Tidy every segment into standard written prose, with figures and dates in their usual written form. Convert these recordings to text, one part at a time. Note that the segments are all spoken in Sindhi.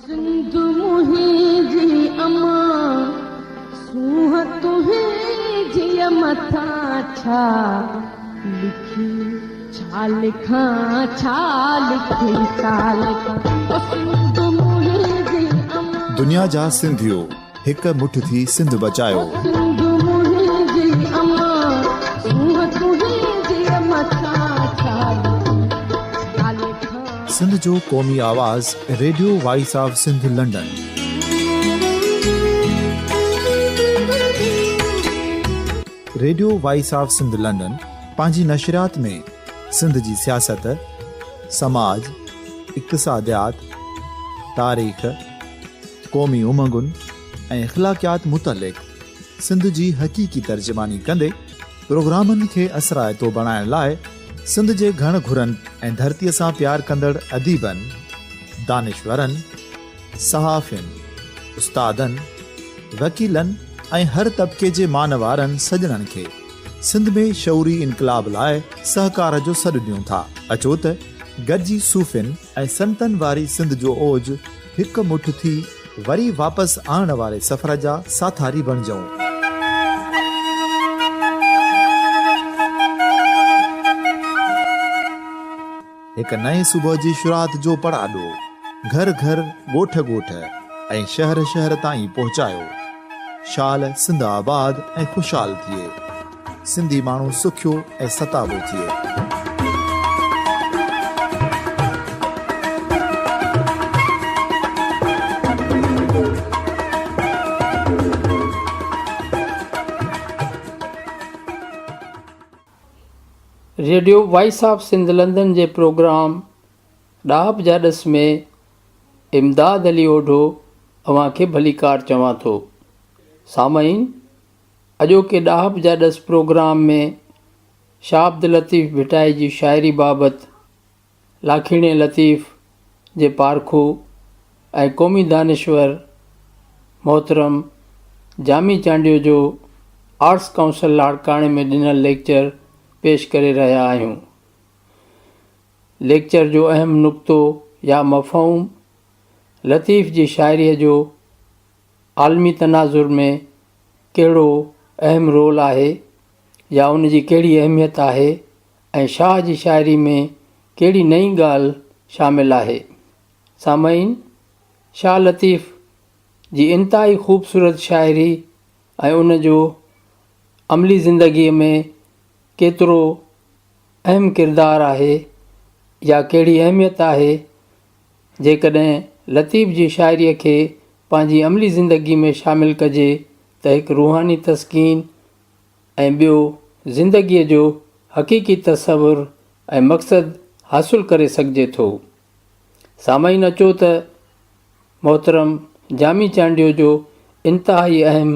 سنڌ منهنجي امان، سونهن تنهنجيء مٿان ڇا لکي، ڇا لکان، ڇا لکي، ڇا لکان، او سنڌ منهنجي امان. دنيا جا سنڌيو هڪ مٺ ٿي سنڌ بچايو. او سنڌ منهنجي امان، سونهن تنهنجيء مٿان ڇا لکي، ڇا لکان. سنڌ جو قومي آواز radio voice of Sindh London. Radio voice of Sindh London پنهنجي نشريات ۾ سنڌ جي سياست، سماج، اقتصاديات، تاريخ، قومي امنگن ۽ اخلاقيات متعلق سنڌ جي حقيقي ترجماني ڪندي پروگرامن کي اثرائتو بڻائڻ لاء سنڌ جي گهڻ گهرن ۽ ڌرتيء سان پيار ڪندڙ اديبن، دانشورن، صحافين، استادن، وڪيلن ۽ هر طبقي جي مان وارن سڄڻن کي سنڌ ۾ شعوري انقلاب لاء سهڪار جو سڏ ڏيون ٿا. اچو ته گڏجي صوفين ۽ سنتن واري سنڌ جو اوج هڪ مٺ ٿي وري واپس آڻڻ واري سفر جا ساٿاري بڻجون. هڪ نئين صبح جي شروعات جو پڙاڏو گهر گهر، ڳوٺ ڳوٺ ۽ شهر شهر تائين پهچايو. شال سنڌ آباد ۽ خوشحال ٿئي. سنڌي ماڻهو سکيو ۽ ستابو ٿئي. Radio voice of Sindh London جي پروگرام ڏاهپ جا ڏس ۾ امداد علي اوڍو اوهان کي ڀليڪار چوان ٿو. سامعين! اڄوڪي ڏاهپ جا ڏس پروگرام ۾ شاهه عبداللطيف ڀٽائي جي شاعري بابت لاکيڻي لطيف جي پارکو ۽ قومي دانشور محترم جامي چانڊيو جو آرٽس ڪائونسل لاڙڪاڻي ۾ ڏنل ليڪچر پيش ڪري رهيا آهيون. ليڪچر جو اهم نقطو يا مفهوم لطيف جي شاعريء جو عالمي تناظر ۾ ڪهڙو اهم رول آهي يا ان جي ڪهڙي اهميت آهي ۽ شاهه جي شاعري ۾ ڪهڙي نئين ڳالهه شامل آهي. سامعين! شاهه لطيف جي انتهائي خوبصورت شاعري ۽ ان جو عملي زندگيء ۾ ڪيترو اهم ڪردار آهي يا ڪهڙي اهميت آهي جيڪڏهن لطيف جي شاعريء کي پنهنجي عملي زندگي ۾ شامل ڪجي ته هڪ روحاني تسڪين ۽ ٻيو زندگيء جو حقيقي تصور ۽ مقصد حاصل ڪري سگهجي ٿو. سامعين اچو ته محترم جامي چانڊيو جو انتهائي اهم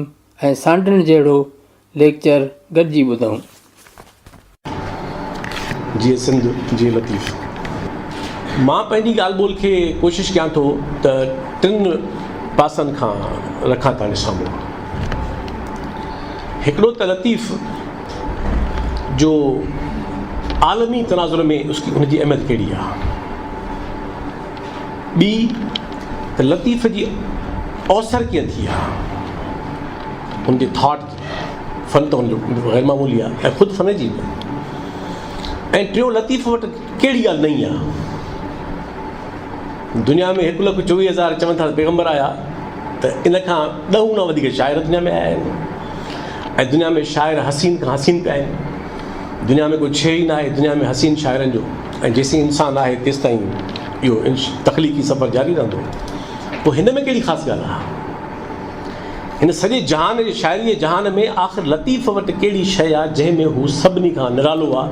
۽ سانڍڻ جهڙو ليڪچر گڏجي ٻڌون. جيئي سنڌ جيئي لطيف. مان پنهنجي ڳالهه ٻولهه کي ڪوشش ڪيان ٿو ته ٽن پاسن کان رکان توهان جي سامهون. هڪڙو ته لطيف جو عالمي تناظر ۾ ان جي اهميت ڪهڙي آهي. ٻي ته لطيف جي اوسر ڪيئن ٿي آهي. ان جي ٿاٽ فن ته هن جو غير معمولي آهي ۽ خود فن جي به ۽ ٽيون لطيف وٽ ڪهڙي ڳالهه نئين آهي دنيا ۾ هڪ لک چوويهه هزار چون ٿا پيغمبر آيا ته ان کان ڏهه گنا وڌيڪ شاعر دنيا ۾ آيا آهن ۽ دنيا ۾ شاعر حسين کان حسين پيا آهن دنيا ۾ ڪو ڇيهه ئي نه آهي دنيا ۾ حسين شاعرن جو ۽ جيسين انسان آهي تيستائين اهو تخليقي سفر جاري رهندو پوء هن ۾ ڪهڙي خاص ڳالهه آهي هن سڄي جهان جي شاعريء جي جهان ۾ آخر لطيف وٽ ڪهڙي شيء آ جنهن ۾ هو سڀني کان نرالو آ،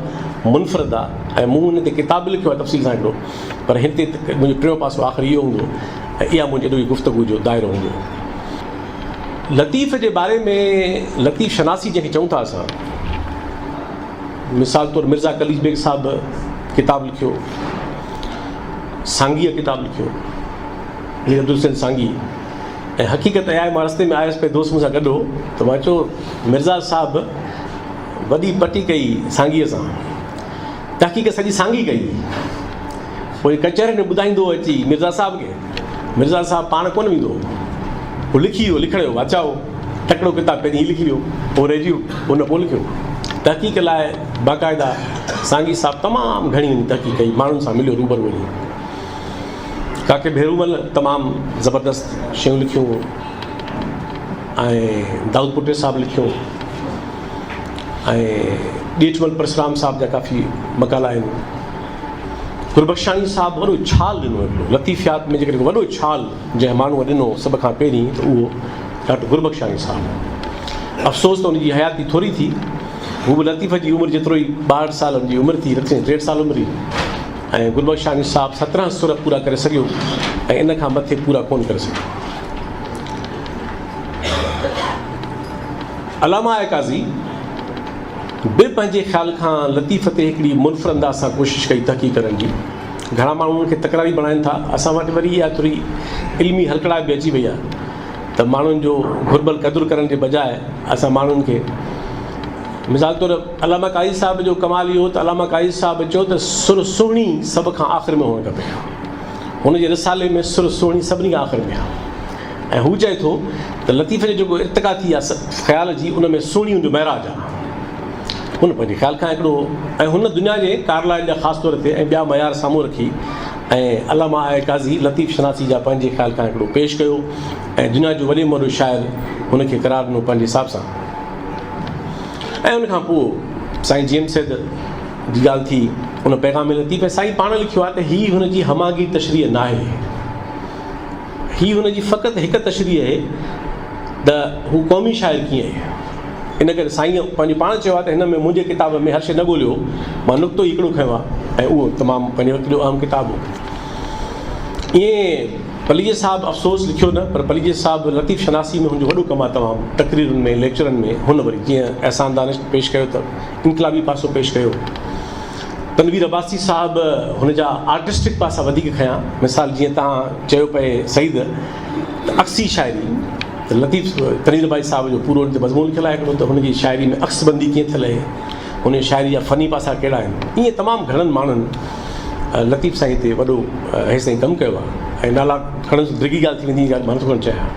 منفرد آ ۽ مون ان تي ڪتاب به لکيو آ تفصيل سان هڪڙو پر هتي منهنجو ٽيون پاسو آخر اهو هوندو ۽ اها منهنجي اڄوڪي گفتگو جو دائرو هوندو. لطيف جي باري ۾ لطيف شناسي جنهن کي چئون ٿا اسان مثال طور مرزا قليچ بيگ صاحب ڪتاب لکيو، سانگيء ڪتاب لکيو، مير عبدالحسين سانگي، ۽ حقيقت اها آهي مان رستي ۾ آيس پئي دوست مون سان گڏ هو ته مان چيو مرزا صاحب وڏي پٽي ڪئي سانگيء سان تحقيق سڄي سانگي ڪئي پوء ڪچهري ۾ ٻڌائيندو هو اچي مرزا صاحب کي مرزا صاحب پاڻ ڪونه ويندو هو. هو لکي ويو، لکڻ جو بادشاهه هو. تڪڙو ڪتاب پهرين هي لکي ويو، پوء رهجي ويو، هن پوء لکيو. تحقيق لاء باقاعده سانگي صاحب تمام گهڻي وڃي تحقيق ڪئي، ماڻهن سان مليو روبرو وڃي. ڪاڪي ڀيرومل تمام زبردست شيون لکيون ۽ دائود پوٽي صاحب لکيو ۽ ڄيٺمل پرسرام صاحب جا ڪافي مقالا آهن. گربخشاڻي صاحب وڏو ڇال ڏنو هڪڙو لطيفيات ۾ جيڪڏهن وڏو ڇال جنهن ماڻهوء ڏنو سڀ کان پهرين ته اهو ڊاڪٽر گربخشاڻي صاحب هو. افسوس ته ان جي حياتي ٿوري ٿي. هو به لطيف جي عمر جيترو ئي 62 سال هن جي عمر ٿي، لطيف سائين 63 سال عمر هئي ۽ گربخشاڻي صاحب 17 سر پورا ڪري سگهيو ۽ ان کان مٿي پورا ڪونه ڪري سگهيو. علامه آء قاضي به پنهنجي خيال کان لطيف تي هڪڙي منفرد انداز سان ڪوشش ڪئي تحقيق ڪرڻ جي. گهڻا ماڻهو ان کي تڪراري بڻائين ٿا. اسان وٽ وري اها ٿوري علمي هلڪڙائپ به اچي وئي آهي ته ماڻهن جو گهربل قدر ڪرڻ جي بجاء اسان ماڻهن کي مثال طور علامه قاضي صاحب جو ڪمال اهو ته علامه قاضي صاحب چيو ته سر سهڻي سڀ کان آخر ۾ هئڻ کپي. هن جي رسالي ۾ سر سهڻي سڀني کان آخر ۾ آهي ۽ هو چئي ٿو ته لطيف جو جيڪو ارتقا ٿي آهي خيال جي ان ۾ سهڻي ان جو معراج آهي. هن پنهنجي خيال کان هڪڙو ۽ هن دنيا جي ڪارلائل جا خاص طور تي ۽ ٻيا معيار سامهون رکي ۽ علامه آء قاضي لطيف شناسي جا پنهنجي خيال کان هڪڙو پيش ڪيو ۽ دنيا جو وڏي ۾ وڏو شاعر هن کي قرار ڏنو پنهنجي حساب سان ۽ ان کان پوء سائين جي ايم سيد جي ڳالهه ٿي ان پيغام لطيف ۽ سائين پاڻ لکيو آهي ته هي هن جي هماگير تشريح ناهي هي هن جي فقط هڪ تشريح اهي ته هو قومي شاعر ڪيئن اهي. ان ڪري سائينء پنهنجو پاڻ چيو آهي ته هن ۾ منهنجي ڪتاب ۾ هر شيء نه ڳوليو، مان نقطو ئي هڪڙو کنيو آهي ۽ اهو تمام پنهنجي وقت جو اهم ڪتاب هو. ائين پليجي صاحب افسوس لکيو نه پر پليجي صاحب لطيف شناسي ۾ هن جو وڏو ڪم آهي تمام تقريرن ۾ ليڪچرن ۾ هن وري جيئن احسان دانش پيش ڪيو ته انقلابي پاسو پيش ڪيو. تنوير عباسي صاحب هن جا آرٽسٽڪ پاسا وڌيڪ کنيا، مثال جيئن توهان چيو پئي سعيد ته عڪسي شاعري ته لطيف تنوير عباسي صاحب جو پورو ان تي مضمون لکيل آهي هڪڙو ته هن جي شاعري ۾ عڪس بندي ڪيئن ٿيل آهي، هن جي شاعري جا فني پاسا ڪهڙا آهن. ائين تمام گهڻن ماڻهن لطيف سائين تي وڏو هيستائين ڪم ڪيو آهي ۽ نالا کڻڻ ڊگهي ڳالهه ٿي ويندي مان نٿو ڪرڻ چاهيان.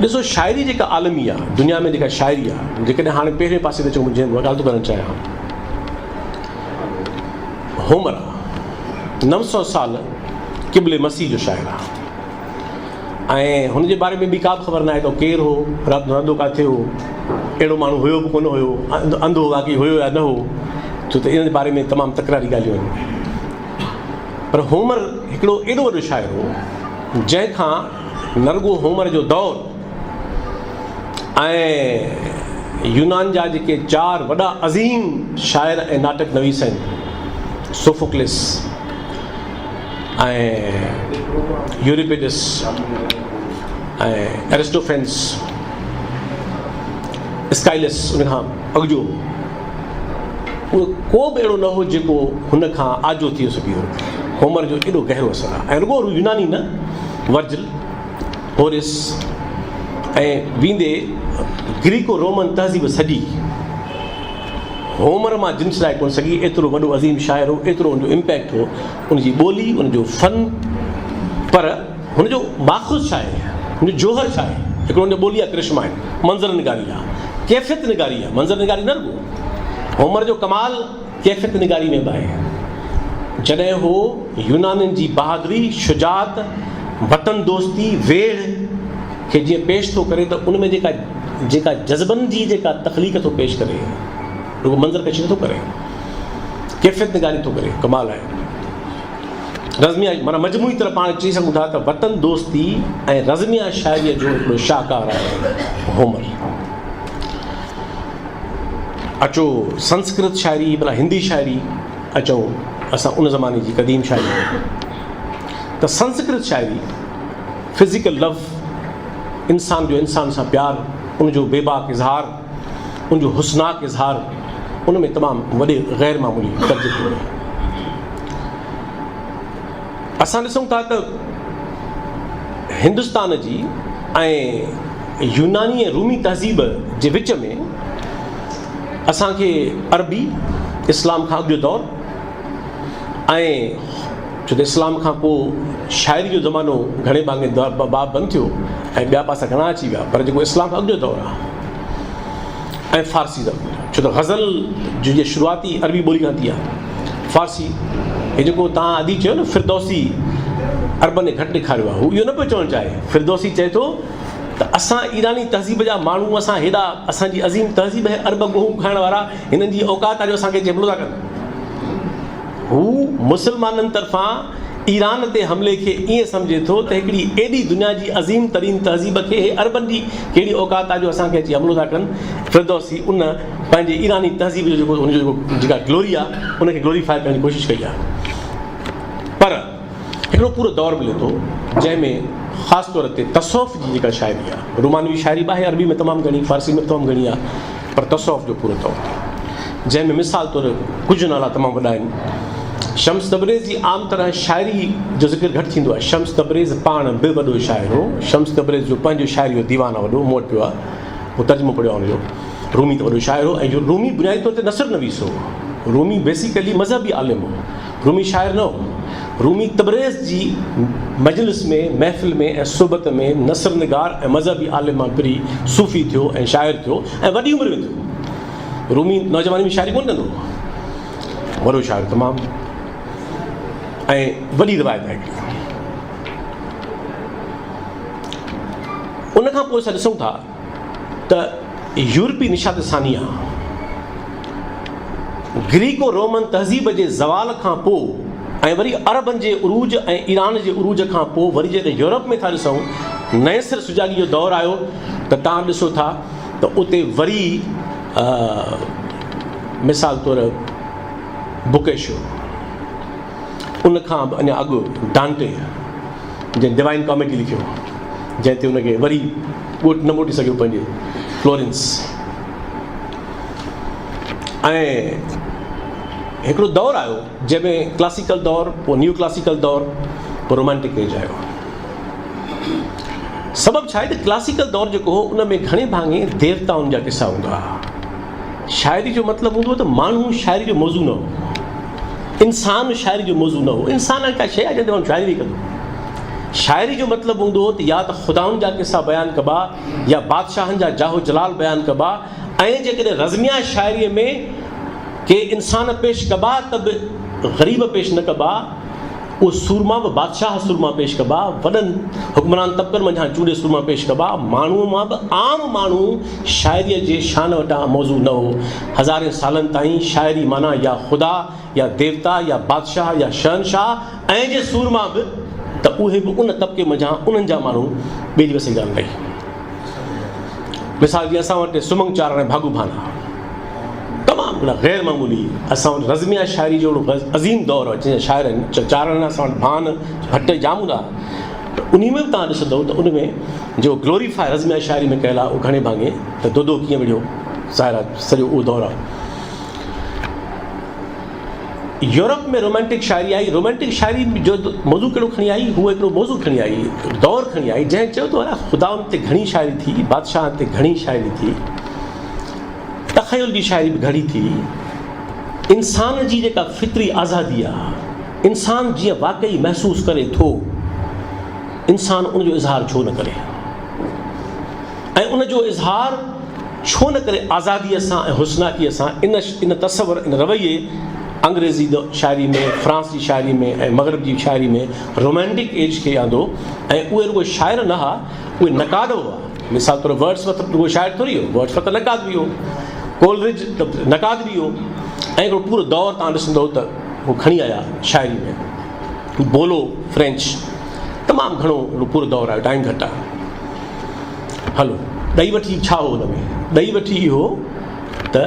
ڏسو شاعري جيڪا عالمي آ دنيا ۾ جيڪا شاعري آ جيڪڏهن هاڻي پهرين پاسي تي اچون جنهن ڳالهه ٿو ڪرڻ چاهيان هومر آ 900 سال قبل مسيح جو شاعر آ ۽ هن جي باري ۾ به ڪا به خبر ناهي ته ڪير هو رهندو ڪاٿي هو اهڙو ماڻهو هيو به ڪونه هيو انڌو واقعي هيو يا نه هو ڇو ته ان جي باري ۾ تمام تڪراري ڳالهيون آهن پر هومر هڪڙو ايڏو وڏو شاعر هو جنهن کان نه رڳو هومر جو دور ۽ يونان جا جيڪي چار وڏا عظيم شاعر ۽ ناٽڪ نويس آهن سوفوڪلس ۽ يوريپيڊس ۽ ايرسٽوفينس اسڪائلس ان کان اڳ جو هو اهو ڪو به اهڙو نه هو جيڪو هن کان آجو ٿي سگهي هو. هومر جو ايڏو گهرو اثر آهي ۽ رڳو يوناني نه، ورجل، هوريس ۽ ويندي گريڪو رومن تهذيب سڄي هومر مان جنس لاء ڪونه سگهي. ايترو وڏو عظيم شاعر هو، ايترو ان جو امپيڪٽ هو، ان جي ٻولي، ان جو فن، پر هن جو ماخذ ڇا آهي؟ هن جو جوهر ڇا آهي؟ هڪڙو هن جو ٻولي جا ڪرشما آهن، منظر نگاري آهي، ڪيفيت نگاري آهي، منظر نگاري نه رڳو هومر جو ڪمال ڪيفيت نگاري ۾ به آهي. جڏهن هو يونانين جي بهادري، شجاعت، وطن دوستي، ويڙهه کي جيئن پيش ٿو ڪري ته ان ۾ جيڪا جيڪا جذبن جي جيڪا تخليق ٿو پيش ڪري، رڳو منظر ڪشي نٿو ڪري، ڪيفيت نگاري ٿو ڪري، ڪمال آهي. رزميه معنيٰ مجموعي طرح پاڻ چئي سگهون ٿا ته وطن دوستي ۽ رزميه شاعريء جو هڪڙو شاهڪار آهي هومر. اچو سنسڪرت شاعري ڀلا هندي شاعري اچون اسان ان زماني جي قديم شاعري ته سنسڪرت شاعري فزيڪل لو انسان جو انسان سان پيار ان جو بيباڪ اظهار ان جو حسناڪ اظهار ان ۾ تمام وڏي غير معمولي ترجيح ٿي. اسان ڏسون ٿا ته هندستان جي ۽ يوناني ۽ رومي تهذيب جي وچ ۾ اسان کي عربي اسلام کان اڳ جو دور ۽ ڇو ته اسلام کان پوء شاعري جو زمانو گهڻي ڀاڱي باب بند ٿيو ۽ ٻيا پاسا گهڻا اچي ويا پر جيڪو اسلام کان اڳ جو دور آهي ۽ فارسي زبان ڇو ته غزل جي شروعاتي عربي ٻولي کان ٿي آهي فارسي هي جيڪو تان ادي چيو نه فردوسي عربن کي گهٽ ڏيکاريو آهي هو اهو نه پيو چوڻ چاهي فردوسي چئي ٿو ته اسان ايراني تهذيب جا ماڻهو اسان هيڏا اسان جي عظيم تهذيب هي عرب گوهون کائڻ وارا هنن جي اوقات آهي جو اسان کي اچي حملو ٿا ڪن. هو مسلمانن طرفان ايران تي حملي کي ائين سمجهي ٿو ته هڪڙي ايڏي دنيا جي عظيم ترين تهذيب کي هي عربن جي ڪهڙي اوقات آهي جو اسان کي اچي حملو ٿا ڪن. فردوسي ان پنهنجي ايراني تهذيب جو جيڪو ان جو جيڪو جيڪا گلوري آهي ان کي گلوريفائي ڪرڻ جي ڪوشش ڪئي آهي پر هڪڙو پورو دور ملي ٿو جنهن ۾ خاص طور تي تصوف جي جيڪا شاعري آهي رومانوي شاعري به آهي عربي ۾ تمام گهڻي فارسي ۾ به تمام گهڻي آهي پر تصوف جو پورو دور ٿيو جنهن ۾ مثال طور ڪجهه نالا تمام وڏا آهن شمس تبريز جي عام طرح شاعري جو ذڪر گهٽ ٿيندو آهي شمس تبريز پاڻ به وڏو شاعر هو شمس تبريز جو پنهنجو شاعري جو ديوان آهي وڏو مون وٽ پيو آهي مون ترجمو پڙهيو آهي ان جو رومي ته وڏو شاعر هو ۽ رومي بنيادي طور تي نثر نويس هو رومي بيسيڪلي مذهبي عالم هو رومي شاعر نه هو. رومي تبريز جي مجلس ۾، محفل ۾ ۽ صحبت ۾ نثر نگار ۽ مذهبي عالم مان ڦري صوفي ٿيو ۽ شاعر ٿيو ۽ وڏي عمر ۾ ٿيو. رومي نوجواني ۾ شاعري ڪونه ڪندو هو. وڏو شاعر تمام ۽ وڏي روايت آهي هڪڙي. ان کان پوء اسان ڏسون ٿا. ته يورپي نشاط ثانيه، گريڪو رومن تهذيب جي زوال کان پوء ۽ وري عربن جي عروج ۽ ايران جي عروج کان پوء وري جڏهن يورپ ۾ ٿا ڏسون نئين سر سجاڳي جو دور آيو ته تان ڏسو ٿا ته اتي وري مثال طور بوڪيشو ان کان به اڃا اڳ ڊانٽي جنهن ڊوائن ڪاميڊي لکيو جنهن تي ان کي وري ڳوٺ نه موٽي سگهيو پنهنجي فلورنس ۽ هڪڙو دور آيو جنهن ۾ ڪلاسيڪل دور پوء نيو ڪلاسيڪل دور پوء رومانٽڪ ايج آيو سبب ڇا آهي ته ڪلاسيڪل دور جيڪو هو ان ۾ گهڻي ڀاڱي ديوتائن جا قصا هوندا هئا شاعري جو مطلب هوندو هو ته ماڻهو شاعري جو موضوع نه هو انسان شاعري جو موضوع نه هو. انسان ڪا شيء آهي جنهن تي ماڻهو شاعري ويهي ڪندو. شاعري جو مطلب هوندو هو ته يا ته خدائن جا قصا بيان ڪبا يا بادشاهن جا جاه و جلال بيان ڪبا ۽ جيڪڏهن رزميه شاعريء ۾ ڪي انسان پيش ڪبا ته به غريب پيش نه ڪبا، اهي سورما به بادشاهه سورما پيش ڪبا، وڏن حڪمران طبقن منجهان چونڊي سورما پيش ڪبا، ماڻهوء مان به عام ماڻهو شاعريء جي شان وٽان موضوع نه هو. هزارين سالن تائين شاعري معنيٰ يا خدا يا ديوتا يا بادشاهه يا شهنشاهه ۽ جي سورما به ته اهي به ان طبقي منجهان انهن جا ماڻهو ٻئي جي وس جي ڳالهه نه هئي. مثال جيئن اسان وٽ سمنگ چارڻ ۽ ڀاڳو ڀانا تمام گهڻا غير معمولي اسان وٽ رزميه شاعري جو اهڙو عظيم دور هو جنهن جا شاعر آهن چارڻ اسان وٽ ڀان ڀٽ جام هوندا هئا ته انهي ۾ به توهان ڏسندؤ ته ان ۾ جيڪو گلوريفاء رزميه شاعري ۾ ڪيل آهي اهو گهڻي ڀاڱي ته دودو ڪيئن وڙهيو ظاهر آهي سڄو اهو دور آهي. يورپ ۾ رومانٽڪ شاعري آئي، رومانٽڪ شاعري جو موضوع ڪهڙو کڻي آئي؟ هوء هڪڙو موضوع کڻي آئي، دور کڻي آئي، جنهن چيو ته الا خدائن تي گهڻي شاعري ٿي، بادشاهن تي گهڻي شاعري ٿي، تخيل جي شاعري به گهڻي ٿي، انسان جي جيڪا فطري آزادي آ، انسان جيئن واقعي محسوس ڪري ٿو، انسان ان جو اظهار ڇو نه ڪري؟ ۽ ان جو اظهار ڇو نه ڪري آزاديء سان ۽ حسناڪيء سان ان ان تصور ان رويي انگريزي شاعري ۾ فرانس جي شاعري ۾ ۽ مغرب جي شاعري ۾ رومانٽڪ ايج کي آندو ۽ اهي رڳو شاعر نه ها اهي نقاد به هئا مثال طور ورڊس ورٿ رڳو شاعر ٿوري هو ورڊس ورٿ ته نقاد به هو ڪولرج ته نقاد به هو ۽ هڪڙو پورو دور تان ڏسندو ته هو کڻي آيا شاعري ۾ بولو فرينچ تمام گهڻو هڪڙو پورو دور آيو ٽائيم گهٽ آهي هلو ڏئي وٺي ڇا هو ان ۾ ڏئي وٺي اهو ته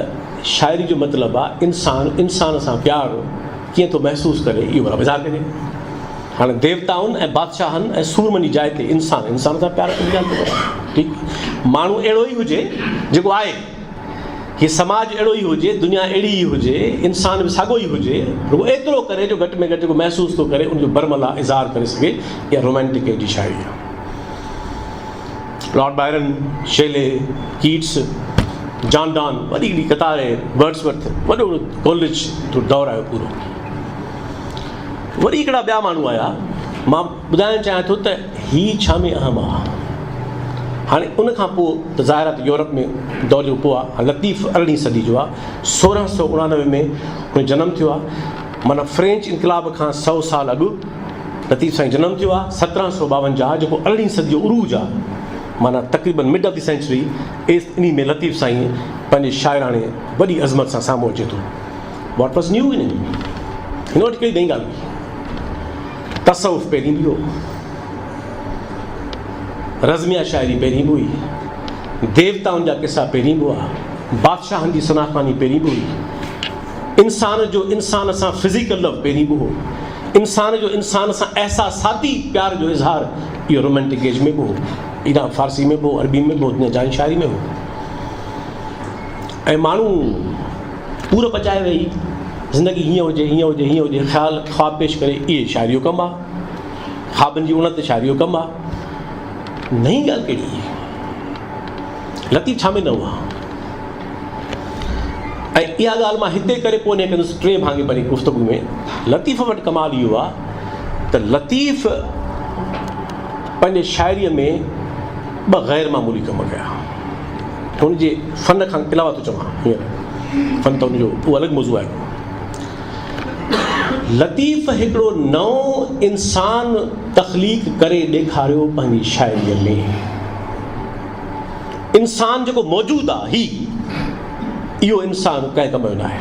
شاعري جو مطلب آ انسان انسان سان پيار ڪيئن ٿو محسوس ڪري اهو برابر اظهار ڪجي هاڻي ديوتائن ۽ بادشاهن ۽ سورمن جي جاء تي انسان انسان سان پيار ڪرڻ جي ڳالهه ٿو ڪري ٺيڪ ماڻهو اهڙو ئي هجي جيڪو آهي هي سماج اهڙو ئي هجي دنيا اهڙي ئي هجي انسان به ساڳو ئي هجي رڳو ايترو ڪري جو گهٽ ۾ گهٽ جيڪو محسوس ٿو ڪري ان جو برملا اظهار ڪري سگهي اها رومانٽڪ ايج جي شاعري آهي Lord Byron, Shelley, Keats, John Donne, وڏي وڏي قطار آهي، ورڊس ورٿ، وڏو وڏو ڪولرج جو دور آيو پورو. وري هڪڙا ٻيا ماڻهو آيا. مان ٻڌائڻ چاهيان ٿو ته هي ڇا ۾ اهم آ. هاڻي ان کان پوء ته ظاهر آ ته يورپ ۾ دور جيڪو پوء آ، لطيف ارڙهين صدي جو آ، 1689 ۾ هن جو جنم ٿيو آ، معنيٰ فرينچ انقلاب کان سئو سال اڳ لطيف سائين جنم ٿيو آ، 1752 جيڪو ارڙهين صدي جو عروج آ، معنيٰ تقريبن mid of the century S انهي ۾ لطيف سائين پنهنجي شاعراڻي وڏي عظمت سان سامهون اچي ٿو. What was new in him? هن وٽ ڪهڙي نئين ڳالهه هئي؟ تصوف پهرين به هو، رزميه شاعري پهرين به هئي، ديوتائن جا قصا پهرين به هئا، بادشاهن جي ثناخواني پهرين به هئي، انسان جو انسان سان فزيڪل لو پهرين به هو، انسان جو انسان سان احساساتي پيار جو اظهار اهو رومانٽڪ ايج ۾ به هو، ايران فارسي ۾ به هو، عربي ۾ به هو، دنيا جهان شاعري ۾ هو. ۽ ماڻهو پور پچائي ويهي زندگي هيئن هجي هيئن هجي هيئن هجي خيال خواب پيش ڪري اهي شاعري جو ڪم آ خوابن جي اڻت شاعري جو ڪم آ نئين ڳالهه ڪهڙي لطيف ڇا ۾ نئون آ ۽ اها ڳالهه مان هتي ڪري پوء نه ڪندس ٽئين ڀاڱي پنهنجي گفتگو ۾ لطيف وٽ ڪمال اهو آ ته لطيف پنهنجي شاعريء ۾ ٻه غير معمولي ڪم ڪيا هن جي فن کان علاوه ٿو چوان هينئر فن ته ان جو اهو الڳ موضوع آهي. لطيف هڪڙو نئون انسان تخليق ڪري ڏيکاريو پنهنجي شاعريء ۾. انسان جيڪو موجود آ هي اهو انسان ڪنهن ڪم جو ناهي.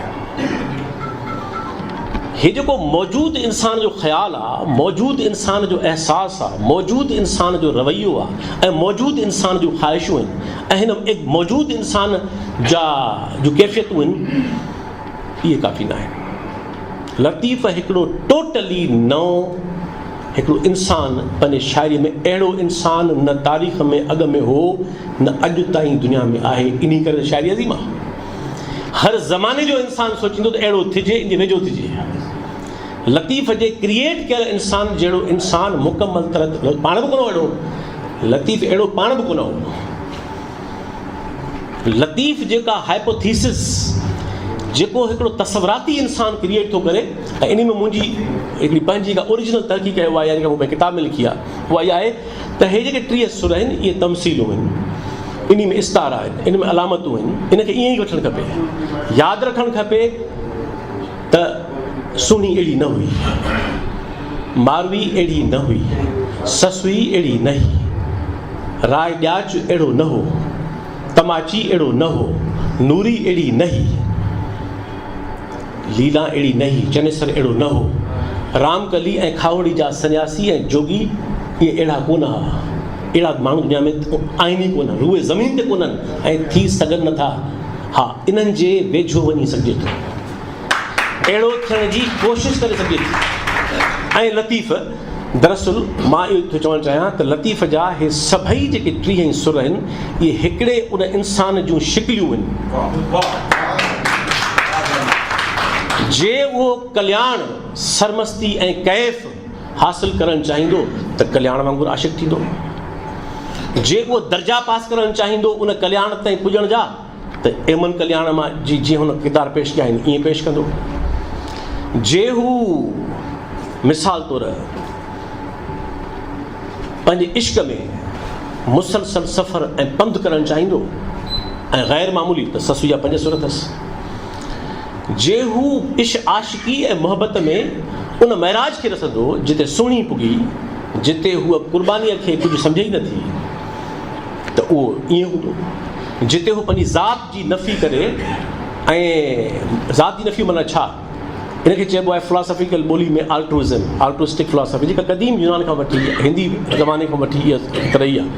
هي جيڪو موجود انسان جو خيال آ، موجود انسان جو احساس آ، موجود انسان جو رويو آ ۽ موجود انسان جون خواهشون آهن ۽ هن موجود انسان جا جون ڪيفيتون آهن، اهي ڪافي ناهن. لطيف هڪڙو ٽوٽلي نئون هڪڙو انسان پنهنجي شاعريء ۾ اهڙو انسان نه تاريخ ۾ اڳ ۾ هو نه اڄ تائين دنيا ۾ آهي، انهي ڪري ته شاعري عظيم آ. هر زماني جو انسان سوچيندو ته اهڙو ٿجي ان جي ويجهو ٿجي. لطيف جي ڪريئيٽ ڪيل انسان جهڙو انسان مڪمل طرح پاڻ به ڪونه هو اهڙو لطيف اهڙو پاڻ به ڪونه هو. لطيف جيڪا هائپوٿيسس جيڪو هڪڙو تصوراتي انسان ڪريئيٽ ٿو ڪري ۽ انهي ۾ منهنجي هڪڙي پنهنجي هڪ اوريجنل تحقيق آهي اها جيڪا مون پنهنجي ڪتاب ۾ لکي آهي اها اها آهي ته هي جيڪي 30 سر آهن اهي تمثيلون آهن، انهي ۾ استعارا آهن، ان ۾ علامتون آهن، ان کي ائين ئي وٺڻ کپي. ياد رکڻ کپي ته سهڻي اهڙي نه هئي، ماروي اهڙي نه هئي، سسئي اهڙي نه هئي، راء ڏياچ اهڙو نه هو، تماچي اهڙو نه هو، نوري اهڙي نه هئي. ليلان اهڙي نه هئي، چنيسر اهڙو نه هو. رامڪلي ۽ کاهوڙي جا سنياسي ۽ جوڳي اهي اهڙا ڪونه ها. اهڙا ماڻهو دنيا ۾ آهن ئي ڪونه، روء زمين تي ڪونهن ۽ ٿي سگهن نه ٿا. ها، انهن جي ويجهو وڃي سگهجي ٿو. اهڙو ٿيڻ جي ڪوشش ڪري سگهجي ٿي. ۽ لطيف، دراصل مان اهو ٿو چوڻ چاهيان ته لطيف جا هي سڀئي جيڪي 30 ئي سر آهن، اهي هڪڙي ان انسان جون شڪليون آهن. جي اهو ڪلياڻ، سرمستي ۽ ڪيف حاصل ڪرڻ چاهيندو ته ڪلياڻ وانگر عاشق ٿيندو. جي اهو درجا پاس ڪرڻ چاهيندو ان ڪلياڻ تائين پڄڻ جا ته ايمن ڪلياڻ مان جي جيئن هن ڪردار پيش ڪيا آهن ائين پيش ڪندو. جي هو مثال طور پنهنجي عشق ۾ مسلسل سفر ۽ پنڌ ڪرڻ چاهيندو ۽ غير معمولي ته سسئي جا پنج سر اٿس. جي هو عش عاشقي ۽ محبت ۾ ان معراج کي رسندو جتي سهڻي پڳي، جتي هوء قربانيء کي ڪجهه سمجهي ئي نٿي ته اهو ائين هوندو. جتي هو پنهنجي ذات جي نفي ڪري ۽ ذات جي نفي معنيٰ ڇا؟ ان کي چئبو آهي فلاسافيڪل ٻولي ۾ آلٽروزم، Altruistic Philosophy، جيڪا قديم يونان کان وٺي هندي زماني کان وٺي اها رهي آهي.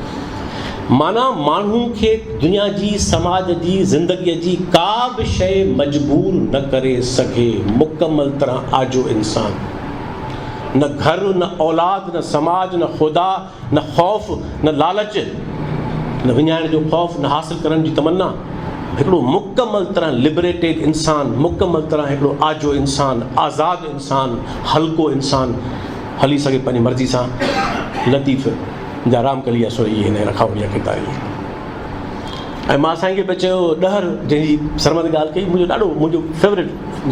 معنيٰ ماڻهو کي دنيا جي، سماج جي، زندگيء جي ڪا به شيء مجبور نه ڪري سگهي، مڪمل طرح آجو انسان. نه گهر، نه اولاد، نه سماج، نه خدا، نه خوف، نه لالچ، نه وڃائڻ جو خوف، نه حاصل ڪرڻ جي تمنا، هڪڙو مڪمل طرح لبريٽيڊ انسان، مڪمل طرح هڪڙو آجو انسان، آزاد انسان، هلڪو انسان هلي سگهي پنهنجي مرضي سان. لطيف جا رام ڪليا سر اهي هن رکاوڙ جا ڪردار اهي. ۽ مان سائين کي پئي چيو ڏهر جنهن جي سرمد ڳالهه ڪئي منهنجو ڏاڍو منهنجو فيورٽ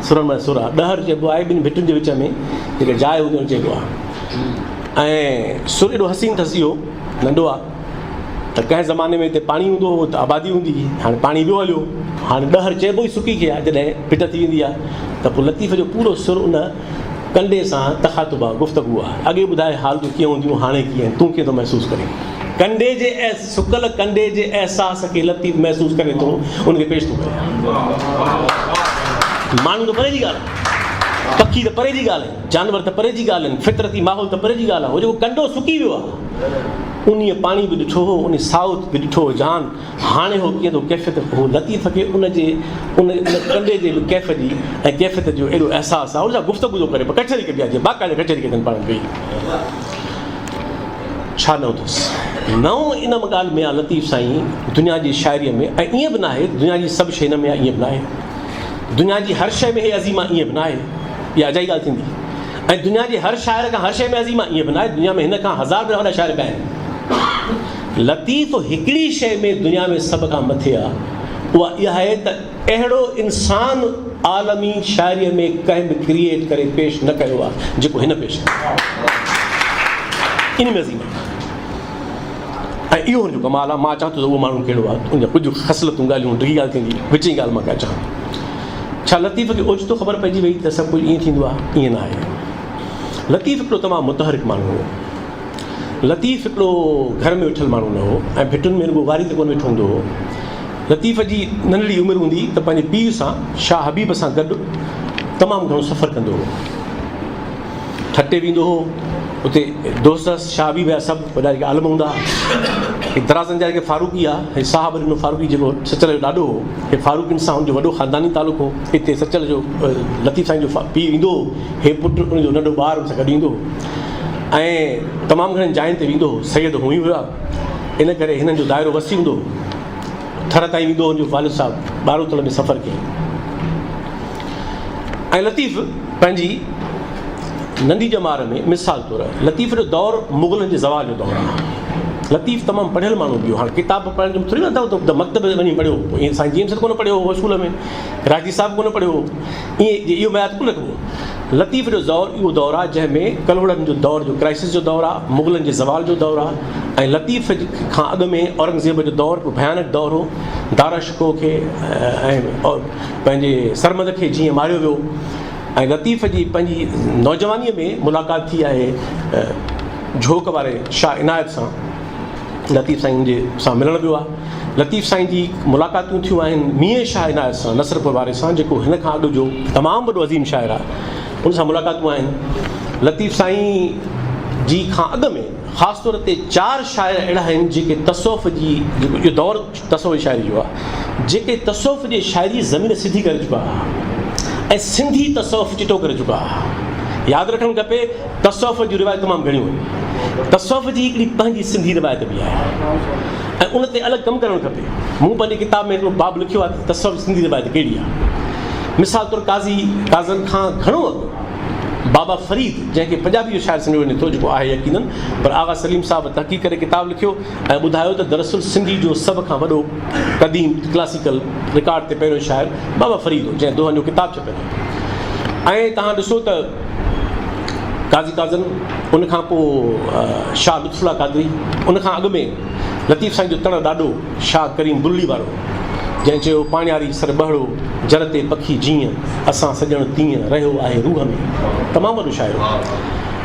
سرن مان سر آهي. ڏهر چئبو آهي ٻن ڀٽن جي وچ ۾ جيڪا جاء هوندي آهي ان چئبو آهي. ۽ سر ايڏو حسين اٿس اهو ننڍو آهي ته ڪنهن زماني ۾ هتي پاڻي هوندو هو ته آبادي هوندي هئي هاڻي پاڻي ويو هليو هاڻي ڏهر چئبو ئي سڪي کي آهي جڏهن ڀٽ ٿي ويندي آهي ته پوء لطيف جو پورو سر ان ڪنڊي سان تخاطب آهي گفتگو آهي اڳي ٻڌائي حالتون ڪيئن هونديون هاڻي ڪيئن آهن تون ڪيئن ٿو محسوس ڪرين ڪنڊي جي سڪل ڪنڊي جي احساس کي لطيف محسوس ڪري ٿو ان کي پيش ٿو ڪري ماڻهو ته پري جي ڳالهه آهي پکي ته پري جي ڳالهه آهن جانور ته پري جي ڳالهه آهن، فطرتي ماحول ته پري جي ڳالهه آهي، هو جيڪو ڪنڊو سڪي ويو آهي، انهيء پاڻي به ڏٺو هو، انهي سائوت به ڏٺو هو جهان، هاڻي هو ڪيئن ٿو ڪيفيت، هو لطيف کي ان جي ان ڪنڊي جي به ڪيف جي ۽ ڪيفيت جو ايڏو احساس آهي، ان سان گفتگو ٿو ڪري، پر ڪچهري ڪبي آهي جيئن باقاعده ڪچهري ڪجن پاڻ ۾ ويهي. ڇا نئون اٿس؟ نئون ان ڳالهه ۾ آهي لطيف سائين دنيا جي شاعريء ۾ ۽ ائين به ناهي ته دنيا جي سڀ شيء هن ۾ آهي ائين به ناهي، دنيا جي هر شيء ۾ هي عظيم آهي ائين به ناهي. اها اجائي ڳالهه ٿيندي ۽ دنيا جي هر شاعر کان هر شيء ۾ عظيم آهي ائين به ناهي دنيا ۾ هن کان هزار ڀيرا وڏا شاعر پيا آهن لطيف هڪڙي شيء ۾ دنيا ۾ سڀ کان مٿي آهي اها اها آهي ته اهڙو انسان عالمي شاعريء ۾ ڪنهن به ڪريئيٽ ڪري پيش نه ڪيو آهي جيڪو هن پيش ڪيو ان ۾ عظيم آهي ۽ اهو هن جو ڪمال آهي مان چوان ٿو ته اهو ماڻهو ڪهڙو آهي ان جا ڪجهه خصلتون ڳالهيون ڊگهي ڳالهه ٿيندي وچين ڳالهه مان ڪا چوان ڇا لطيف کي اوچتو خبر پئجي وئي ته سڀ ڪجهه ائين ٿيندو آهي؟ ائين نه آهي. لطيف هڪڙو تمام متحرڪ ماڻهو هو. لطيف هڪڙو گهر ۾ ويٺل ماڻهو نه هو ۽ ڀٽن ۾ رڳو واري تي ڪونه ويٺو هوندو هو. لطيف جي ننڍڙي عمر هوندي ته پنهنجي پيء سان شاهه حبيب سان گڏ تمام گهڻو سفر ڪندو هو. ٺٽي ويندو هو، اتي دوست هئس شاهه حبيب جا سڀ وڏا جيڪي عالم هوندا ها. هي درازن جا جيڪي فاروقي ها، هي صاحب ڏنو فاروقي جيڪو سچل جو ڏاڏو هو، هي فاروقين سان هن جو وڏو خانداني تعلق هو. اتي سچل جو لطيف سائين جو پيء ايندو هو، هي پٽ ان جو ننڍو ٻار ان سان گڏ ايندو هو ۽ تمام گهڻين جاين تي ويندو هو. سيد هونئن ئي هيا، ان ڪري هنن جو دائرو وسيع هوندو هو. ٿر تائين ويندو هو هن جو والد صاحب ٻاروتڻ ۾ سفر ڪيائين. ۽ لطيف پنهنجي ننڍي ڄمار ۾ مثال طور لطيف جو دور مغلن جي زوال جو دور آهي. لطيف تمام پڙهيل ماڻهو به هو. هاڻ ڪتاب پڙهڻ جو ٿوري نه اٿو ته مڪتب ۾ وڃي پڙهيو هو. ائين سائين جي ايم سيد ڪونه پڙهيو هو اسڪول ۾ راشدي صاحب ڪونه پڙهيو هو. ائين اهو معيار ڪونه رکبو. لطيف جو دور اهو دور آهي جنهن ۾ ڪلهوڙن جو دور جو ڪرائسس جو دور آهي، مغلن جي زوال جو دور آهي ۽ لطيف کان اڳ ۾ اورنگزيب جو دور هڪڙو ڀيانڪ دور هو. دارا شڪوه کي ۽ پنهنجي سرمد کي جيئن ماريو ويو ۽ لطيف جي پنهنجي نوجوانيء ۾ ملاقات ٿي آهي جهوڪ واري شاهه عنايت سان لطيف سائين جي سان ملڻ ويو آهي لطيف سائين جي ملاقاتون ٿيون آهن ميين شاهه عنايت سان نصرپور واري سان جيڪو هن کان اڳ جو تمام وڏو عظيم شاعر آهي ان سان ملاقاتون آهن لطيف سائين جي کان اڳ ۾ خاص طور تي چار شاعر اهڙا آهن جيڪي تصوف جي جيڪو اهو دور تصوف جي شاعري جو آهي جيڪي تصوف جي شاعري زمين سڌي ڪري چڪا هئا ۽ سنڌي تصوف چٽو ڪري چڪا هئا. ياد رکڻ کپي تصوف جون روايتون تمام گهڻيون آهن. تصوف جي هڪڙي پنهنجي سنڌي روايت به آهي ۽ ان تي الڳ ڪم ڪرڻ کپي. مون پنهنجي ڪتاب ۾ هڪڙو باب لکيو آهي ته تصوف جي سنڌي روايت ڪهڙي آهي. مثال طور قاضي قاضن کان گهڻو اڳ بابا فريد جنهن کي پنجابي جو شاعر سمجهيو وڃي ٿو جيڪو آهي يقينن پر آغا سليم صاحب تحقيق ڪري ڪتاب لکيو ۽ ٻڌايو ته دراصل سنڌي جو سڀ کان وڏو قديم ڪلاسيڪل رڪارڊ تي پهريون شاعر بابا فريد هو جنهن دوهن جو ڪتاب ڇپيل آهي ۽ توهان ڏسو ته قاضي قاضن ان کان پوء شاهه لطف الله قادري ان کان اڳ ۾ لطيف سائين جو تڙ ڏاڏو شاهه ڪريم بلڙي وارو جنهن چيو پاڻياري سر ٻهڙو جر تي پکي جيئن اسان سڄڻ تيئن رهيو آهي روح ۾ تمام وڏو شاعر هو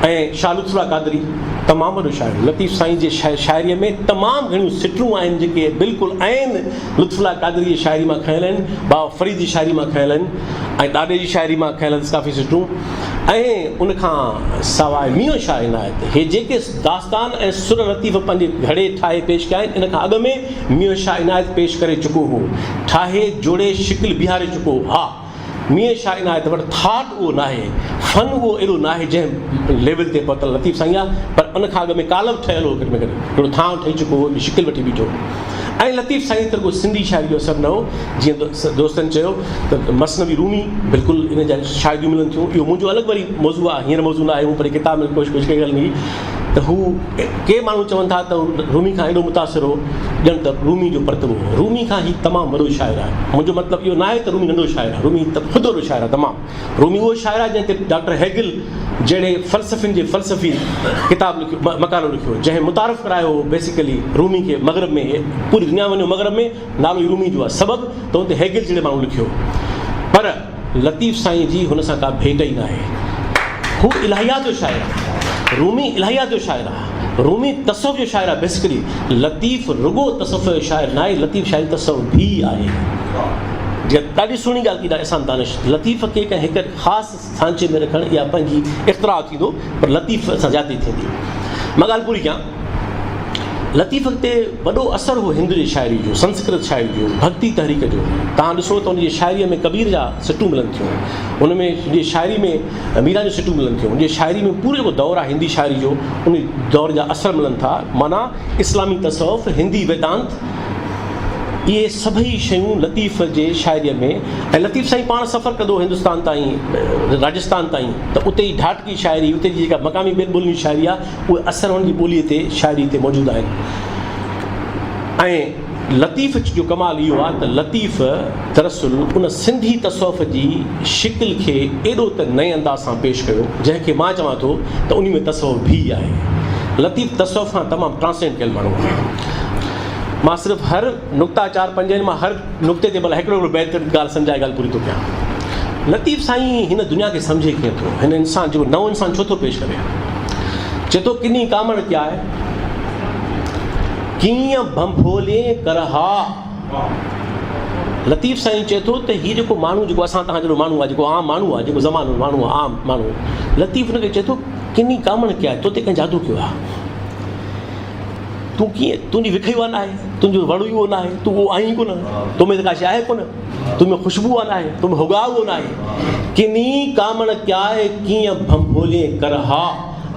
۽ شاهه لطف الله قادري تمام وڏو شاعر هو. لطيف سائين جي شاعريء ۾ تمام گهڻيون سٽون آهن جيڪي بلڪل عين لطف الله قادري جي شاعري مان کنيل آهن، بابا فريد جي شاعري مان کنيل آهن ۽ ڏاڏي جي شاعري مان کنيل اٿس ڪافي سٽون ۽ ان کان سواء ميون شاهه عنايت هي جيڪي داستان ۽ سر لطيف پنهنجي گهڙي ٺاهي پيش ڪيا آهن ان کان اڳ ۾ ميون شاهه عنايت پيش ڪري چڪو هو، ٺاهي جوڙي شڪل بيهاري چڪو هو. ها! ميين شاهه عنايت وٽ ٿاٽ اهو ناهي، فن اهو ايڏو ناهي جنهن ليول تي پهتل لطيف سائين آهي، پر ان کان اڳ ۾ ڪالب ٺهيل هو گهٽ ۾ گهٽ هڪڙو ٿانء ٺهي چڪو هو، هڪڙي شڪل وٺي بيٺو هو. ۽ لطيف سائين تي رڳو سنڌي شاعري جو اثر نه هو، جيئن دوستن چيو ته مثنوي رومي بلڪل ان جا شاهديون ملن ٿيون، اهو منهنجو الڳ وري موضوع آهي، هينئر موضوع ناهي، مون پنهنجي ڪتاب ۾ ڪوشش ڪئي هلڻ جي ته هو ڪي ماڻهو چون ٿا ته هو رومي کان ايڏو متاثر هو ڄڻ ته رومي جو پرتوو هو. رومي کان هي تمام وڏو شاعر آهي. منهنجو مطلب اهو ناهي ته رومي ننڍو شاعر آهي. رومي ته خود وڏو شاعر آهي تمام. رومي اهو شاعر آهي جنهن تي ڊاڪٽر هيگل جهڙي فلسفين جي فلسفي ڪتاب لکيو مقالو لکيو جنهن متعارف ڪرايو هو بيسيڪلي رومي کي مغرب ۾ پوري دنيا وڃو مغرب ۾ نالو ئي رومي جو آهي سبب ته ان تي هيگل جهڙي ماڻهو لکيو پر لطيف سائين جي هن سان ڪا ڀيٽ ئي ناهي. هو الاهيات جو شاعر آهي. رومي الاهيات جو شاعر آهي. رومي تصوف جو شاعر آهي بيسڪلي. لطيف رڳو تصوف جو شاعر ناهي، لطيف شاعري تصوف به آهي. جيڪا ڏاڍي سهڻي ڳالهه ڪئي احسان دانش. لطيف کي ڪنهن هڪ خاص سانچي ۾ رکڻ اها پنهنجي اختراع ٿيندو پر لطيف سان زيادتي ٿيندي. مان ڳالهه پوري ڪيان. لطيف تي وڏو اثر هو هند جي شاعري جو، سنسڪرت شاعري جو، ڀڳتي تحريڪ جو. توهان ڏسو ته ان جي شاعريء ۾ ڪبير جا سٽون ملن ٿيون، ان ۾ ان جي شاعري ۾ ميران جون سٽون ملن ٿيون، ان جي شاعري ۾ پورو جيڪو دور آهي هندي شاعري جو، ان دور جا اثر ملن ٿا. معنيٰ اسلامي تصوف، هندي ويدانت، اهي سڀئي شيون لطيف جي شاعريء ۾ ۽ لطيف سائين پاڻ سفر ڪندو هو هندستان تائين، راجستان تائين ته اتي جي ڍاٽڪي شاعري، اتي جي جيڪا مقامي ٻين ٻولين جي شاعري آهي، اهي اثر هن جي ٻوليء تي، شاعريء تي موجود آهن ۽ لطيف جو ڪمال اهو آهي ته لطيف دراصل ان سنڌي تصوف جي شڪل کي ايڏو ته نئين انداز سان پيش ڪيو، جنهن کي مان چوان ٿو ته انهي ۾ تصوف به آهي. لطيف تصوف کان تمام ٽرانسينڊ ڪيل ماڻهو آهي. مان صرف هر نقطا چار پنج آهن، مان هر نقطي تي ڀلا هڪڙو هڪڙو بيت ڳالهه سمجهائي ڳالهه پوري ٿو ڪيان. لطيف سائين هن دنيا کي سمجهي ڪيئن ٿو؟ هن انسان جيڪو نئون انسان ڇو ٿو پيش ڪري؟ چئي ٿو ڪني ڪامڻ ڪياء، ڪيئن ڀنڀولين ڪرها. لطيف سائين چئي ٿو ته هي جيڪو ماڻهو جيڪو اسان توهان جهڙو ماڻهو آهي جيڪو عام ماڻهو آهي جيڪو زمانو ماڻهو آهي عام ماڻهو لطيف ان کي چئي ٿو ڪني ڪامڻ ڪياء تو تي ڪنهن جادو ڪيو آهي تون ڪيئن تنهنجي وک ئي اها ناهي تنهنجو وڙ ئي اهو ناهي تون اهو آهين ئي ڪونه تو ۾ ته ڪا شيء آهي ڪونه تو ۾ خوشبو اها ناهي تو ۾ هڳاء اهو ناهي ڪني ڪامڻ ڪياء ڪيئن ڀنڀولين ڪرها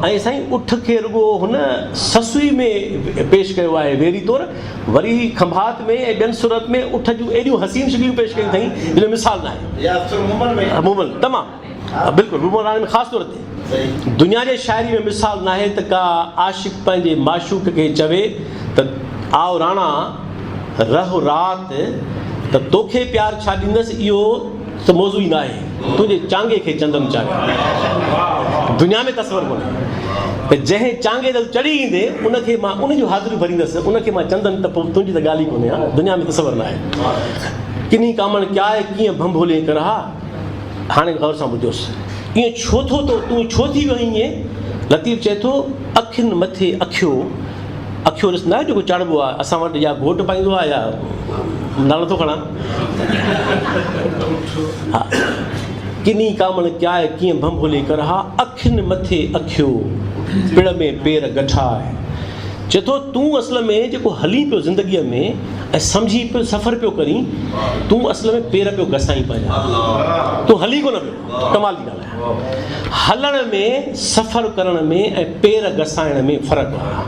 ۽ سائين اٺ کي رڳو هن سسئي ۾ پيش ڪيو آهي ويري طور وري کنڀات ۾ ۽ ٻين صورت ۾ اٺ جون ايڏيون حسين شڪليون پيش ڪيون اٿائين جن جو مثال ناهي. مومل تمام بلڪل مومل راڻي ۾ خاص طور تي دنيا جي شاعري ۾ مثال ناهي ته ڪا عاشق پنهنجي معشوق کي چوي ته آء راڻا رهه رات ته توکي پيار ڇا ڏيندس اهو ته موضوع ئي ناهي تنهنجي چانگي کي چندن چاڙهيان دنيا ۾ تصور ڪونهي ته جنهن چانگي تي چڙهي ايندي ان کي مان ان جون حاضريون ڀريندس ان کي مان چندن ته پوء تنهنجي ته ڳالهه ئي ڪونهي ها دنيا ۾ تصور ناهي ڪني ڪامڻ ڪياء ڪيئن ڀنڀولين ڪرها هاڻي غور سان ٻڌوس ائين ڇو ٿو تو تون ڇو ٿي ويو آهين ائين لطيف چئي ٿو اکين مٿي اکيو اکيو ڏس ناهي جيڪو چاڙهبو آهي اسان وٽ يا گهوٽ پائيندو آهي يا نالو نٿو کڻان ها ڪني ڪامڻ ڪياء ڪيئن ڀنڀولي ڪرها اکين مٿي اکيو پڙ ۾ پير گٺاء چئي ٿو تون اصل ۾ جيڪو هلين پيو زندگيء ۾ ۽ سمجهين پيو سفر پيو ڪرين تون اصل ۾ پير پيو گسائين پنهنجا تون هلين ڪونه پيو ڪمال جي ڳالهه آهي. هلڻ ۾ سفر ڪرڻ ۾ ۽ پير گسائڻ ۾ فرق آهي.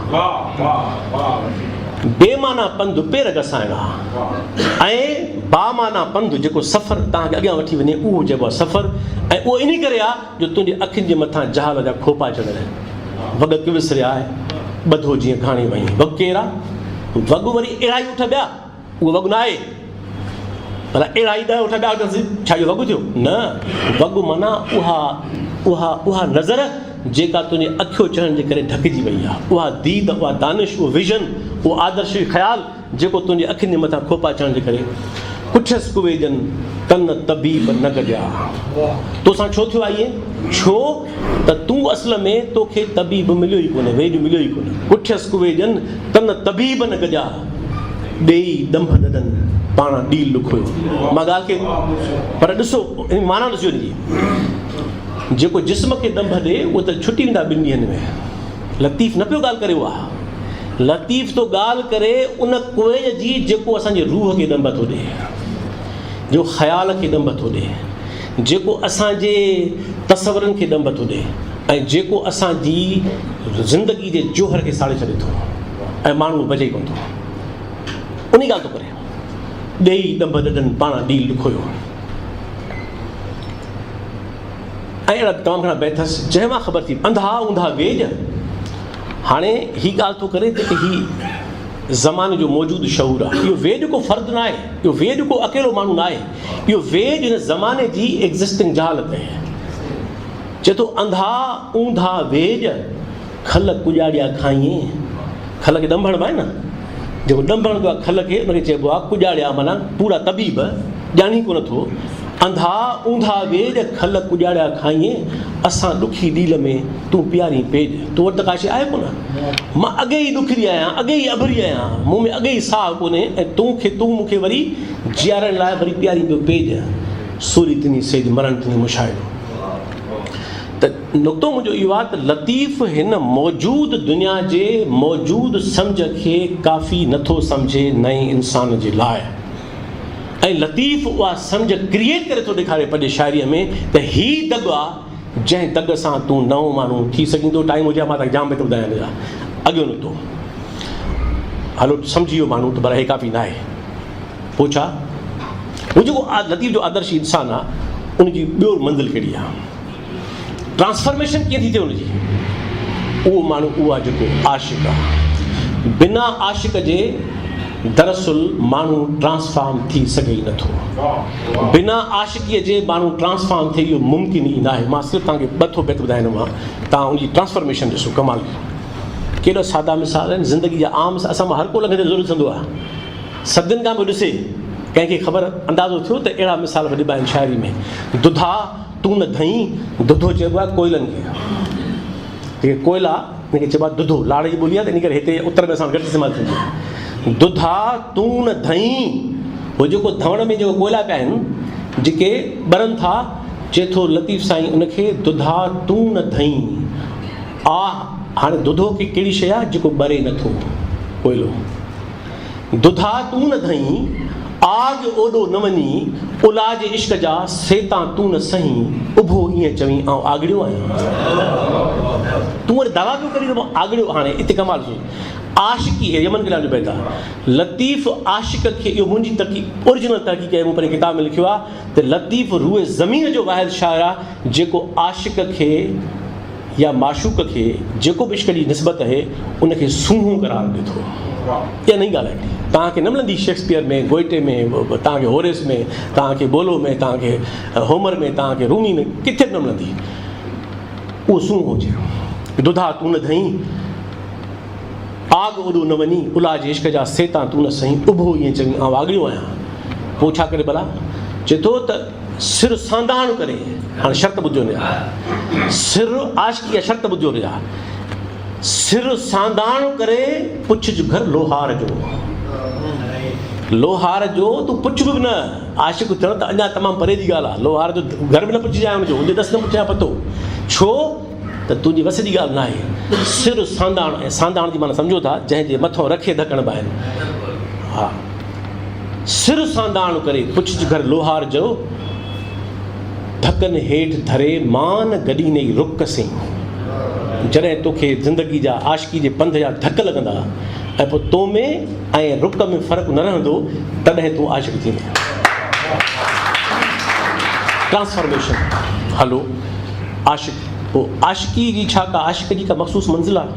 بي معنيٰ پنڌ پير گسائڻ آهي ۽ با معنيٰ پنڌ جيڪو سفر توهان کي اڳيان وٺي وڃي اهو چئبو آهي سفر ۽ اهو انهي ڪري آهي جو تنهنجي اکين جي مٿان جهال جا کوپا چڙهيل آهن. وڳ ڪوسريا آهي ٻڌو جيئن گهاڻي وئين. وڳ ڪير آهي؟ وڳ وري اهڙا ئي اٺ ٻيا. اهو وڳ نه آهي. ڀلا اهڙا ئي ڏهه اٺ ٻيا هجنس، ڇا اهو وڳ ٿيو؟ نه، وڳ معنيٰ اها اها اها نظر جيڪا تنهنجي اکيو چڙهڻ جي ڪري ڍڪجي وئي آهي. اها ديد، اها دانش، اهو ويزن، اهو آدرشي خيال جيڪو تنهنجي اکين جي مٿان کوپا چڙهڻ جي ڪري ڪٺيس ڪويجن تن طبيب نه گڏيا. توسان ڇو ٿيو آهي ائين؟ ڇو ته تون اصل ۾ توکي طبيب مليو ئي ڪونهي، ويڄ مليو ئي ڪونهي. ڪٺيس ڪويجن تن طبيب نه گڏيا. ڏيئي ڏنڀ ڏڏن، پاڻان ڏيل ڏکويو. مان ڳالهه کي پر ڏسو ان معنيٰ ڏسجو ان جي. جيڪو جسم کي ڏنڀ ڏي اهو ته ڇٽي ويندا ٻن ڏينهن ۾. لطيف نه پيو ڳالهه ڪري اها. لطيف ٿو ڳالهه ڪري ان ڪوئل جي جيڪو اسان جي روح کي ڏنڀ ٿو ڏي. جو خيال کي ڏنڀ ٿو ڏي. جيڪو اسان جي تصورن کي ڏنڀ ٿو ڏي ۽ جيڪو اسان جي زندگي جي جوهر کي ساڙي ڇڏي ٿو. ۽ ماڻهو بچي ئي ڪونه ٿو. انهي ڳالهه ٿو ڪري. ڏيئي ڏنڀ ڏڏن پاڻان ڏيل ڏکويو. ۽ اهڙا به تمام گهڻا بيت اٿس جنهن مان خبر ٿي انڌا اونڌا ويڄ. هاڻي هي ڳالهه ٿو ڪري ته هي زماني جو موجود شعور آهي. اهو ويڄ ڪو فرد ناهي، اهو ويڄ ڪو اڪيلو ماڻهو ناهي، اهو ويڄ هن زماني جي ايگزسٽنگ جهالت آهي. چئي ٿو انڌا اونڌا ويڄ، کل ڪڄاڙيا کائين. کل کي ڏنڀ هڻبا آهن نه، جيڪو ڏنڀ هڻندو آهي کل کي ان کي چئبو آهي ڪڄاڙيا معنيٰ پورا طبيب ڄاڻي ڪونه ٿو. انڌا اونڌا ويڄ، کل ڪڄاڙيا کائين، اسان ڏکي ڏيل ۾ تون پيارين پيڄ. تو وٽ ته ڪا شيء آهي ڪونه. مان اڳي ئي ڏکري آهيان، اڳي ئي اڀري آهيان، مون ۾ اڳي ئي ساهه ڪونهي ۽ تون کي تون مون کي وري جيارڻ لاء وري پيارين پيو پيڄ. سوري تنهنجي سيج مرڻ تنهنجو مشاهدو. ته نقطو منهنجو اهو آهي ته لطيف هن موجود دنيا جي موجود سمجهه کي ڪافي نٿو سمجهي نئين انسان جي لاء ۽ لطيف اها سمجهه ڪريئيٽ ڪري ٿو ڏيکاري پنهنجي شاعريء ۾ ته هي دڳ آ جنهن دڳ سان تون نئون ماڻهو ٿي سگهين ٿو. ٽائيم هجي ها مان توهان کي جام بيت ٻڌايان ها. اڳيون نقطو هلو سمجهي ويو ماڻهو ته پر هي ڪافي ناهي. پوء ڇا؟ هو جيڪو لطيف جو آدرشي انسان آ ان جي ٻيو منزل ڪهڙي آ؟ ٽرانسفارميشن ڪيئن ٿي ٿئي ان جي؟ اهو ماڻهو اهو آ جيڪو عاشق آ. بنا عاشق جي دراصل ماڻهو ٽرانسفارم ٿي سگهي ئي نٿو. بنا عاشقيء جي ماڻهو ٽرانسفارم ٿئي اهو ممڪن ئي ناهي. مان صرف توهان کي ٻه ٿو بيت ٻڌائيندومانو توهان ان جي ٽرانسفارميشن ڏسو ڪمال جي. ڪيڏا سادا مثال آهن زندگي جا عام اسان مان هر ڪو لنگهندي ضرور ڏسندو آهي. صدين کان پيو ڏسي ڪنهن کي خبر اندازو ٿيو ته اهڙا مثال به ڏبا آهن شاعري ۾ دڌا تون نه ڌئين دڌو چئبو آهي ڪوئلن کي جيڪي ڪوئلا ان کي چئبو آهي دڌو لاڙ جي ٻولي آهي ته ان ڪري هتي اتر ۾ اسان وٽ گهٽ استعمال ٿيندي آهي دڌا تون نه ڌئين هو جيڪو ڌوڻ ۾ جيڪو ڪوئلا پيا آهن جيڪي ٻرن ٿا چئي ٿو لطيف سائين ان کي دڌا تون نه ڌئين آ هاڻي دڌو کي ڪهڙي شيء آهي جيڪو ٻري نٿو ڪوئلو دڌا تون نه ڌئين، آگ اوڏو نه وڃين، الا جي عشق جا سيتان تون نه سهين، اڀو ائين چوين آئون آڳڙيو آهيان. تون وري دعويٰ پيو ڪرين ته مان آڳڙيو هاڻي اتي ڪمال ڏسو عاشقي هي يمن ڪلام جو بيت آهي لطيف عاشق کي اهو منهنجي تحقيق اوريجنل تحقيق آهي مون پنهنجي ڪتاب ۾ لکيو آهي ته لطيف روء زمين جو واحد شاعر آهي جيڪو عاشق کي يا معشوق کي جيڪو به عشق جي نسبت اهي ان کي سونهون قرار ڏي ٿو. اها نئين ڳالهه آهي هڪڙي. توهان کي نه ملندي شيڪسپيئر ۾، گوئٽي ۾، توهان کي هوريس ۾، توهان کي بولو ۾، توهان کي هومر ۾، توهان کي رومي ۾ ڪٿي به نه ملندي. اهو سونهون هجي. دڌا تون نه ڌئين، آگ اوڏو نه وڃي، الا جي عشق جا سيتان تون نه سهين، اڀو ائين چوين آئون واڳڙيو آهيان. پوء ڇا ڪري ڀلا؟ چئي ٿو ته. سر سانداڻ ڪري، هاڻي شرط ٻڌجو نيا، سر عاشقي جا شرط ٻڌجو نيا، سر سانداڻ ڪري پڇج گهر لوهار جو، لوهار جو تون پڇ به نه، عاشق ٿيڻ ته اڃا تمام پري جي ڳالهه آهي، لوهار جو گهر به نه پڇجانء ان جو، ان جو ڏس نه پڇجانء پتو، ڇو ته تنهنجي وس جي ڳالهه ناهي، سر سانداڻ ۽ سانداڻ جي معنيٰ سمجهو ٿا، جنهن جي مٿو رکي ڌڪ هڻبا آهن، ها. سر سانداڻ ڪري پڇج گهر لوهار جو، ڌڪن هيٺ ڌري مان گڏينئي رڪ سين. جڏهن توکي زندگي جا عاشقي جي پنڌ جا ڌڪ لڳندا ۽ پوء تو ۾ ۽ رڪ ۾ فرق نه رهندو تڏهن تون عاشق ٿيندين. ٽرانسفارميشن هلو عاشق پوء عاشقي جي ڇا ڪا عاشق جي ڪا مخصوص منزل آهي؟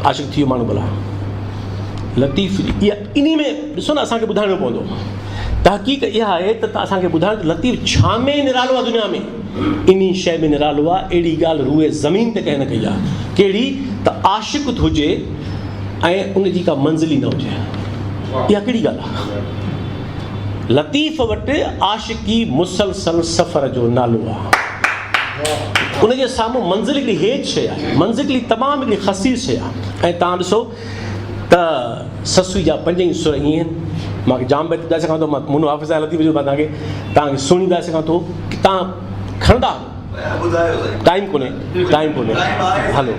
عاشق ٿي ويو ماڻهو ڀلا. لطيف جي اها انهي ۾ ڏسو نه اسان کي ٻڌائڻو پوندو تحقيق اها آهي ته اسان کي ٻڌائڻ ته لطيف ڇا ۾ نرالو آهي دنيا ۾ انهي شيء ۾ نرالو آهي اهڙي ڳالهه روئي زمين تي ڪنهن نه ڪئي آهي ڪهڙي ته عاشق هجي ۽ ان جي ڪا منزل ئي نه هجي اها ڪهڙي ڳالهه آهي لطيف وٽ عاشقي مسلسل سفر جو نالو آهي ان جي سامهون منزل هڪڙي هيج شيء آهي منزل هڪڙي تمام هڪڙي خسيس شيء آهي ۽ توهان ڏسو ته سسئي جا پنج ئي سر ائين آهن. مان کي جام بيت ٻڌائي سگهان ٿو، مان منو حافظ آهيان لطيف جو، مان توهان کي توهان کي سهڻي ٻڌائي سگهان ٿو ڪي توهان کڻندا هلو. ٽائيم ڪونهي، ٽائيم ڪونهي، هلو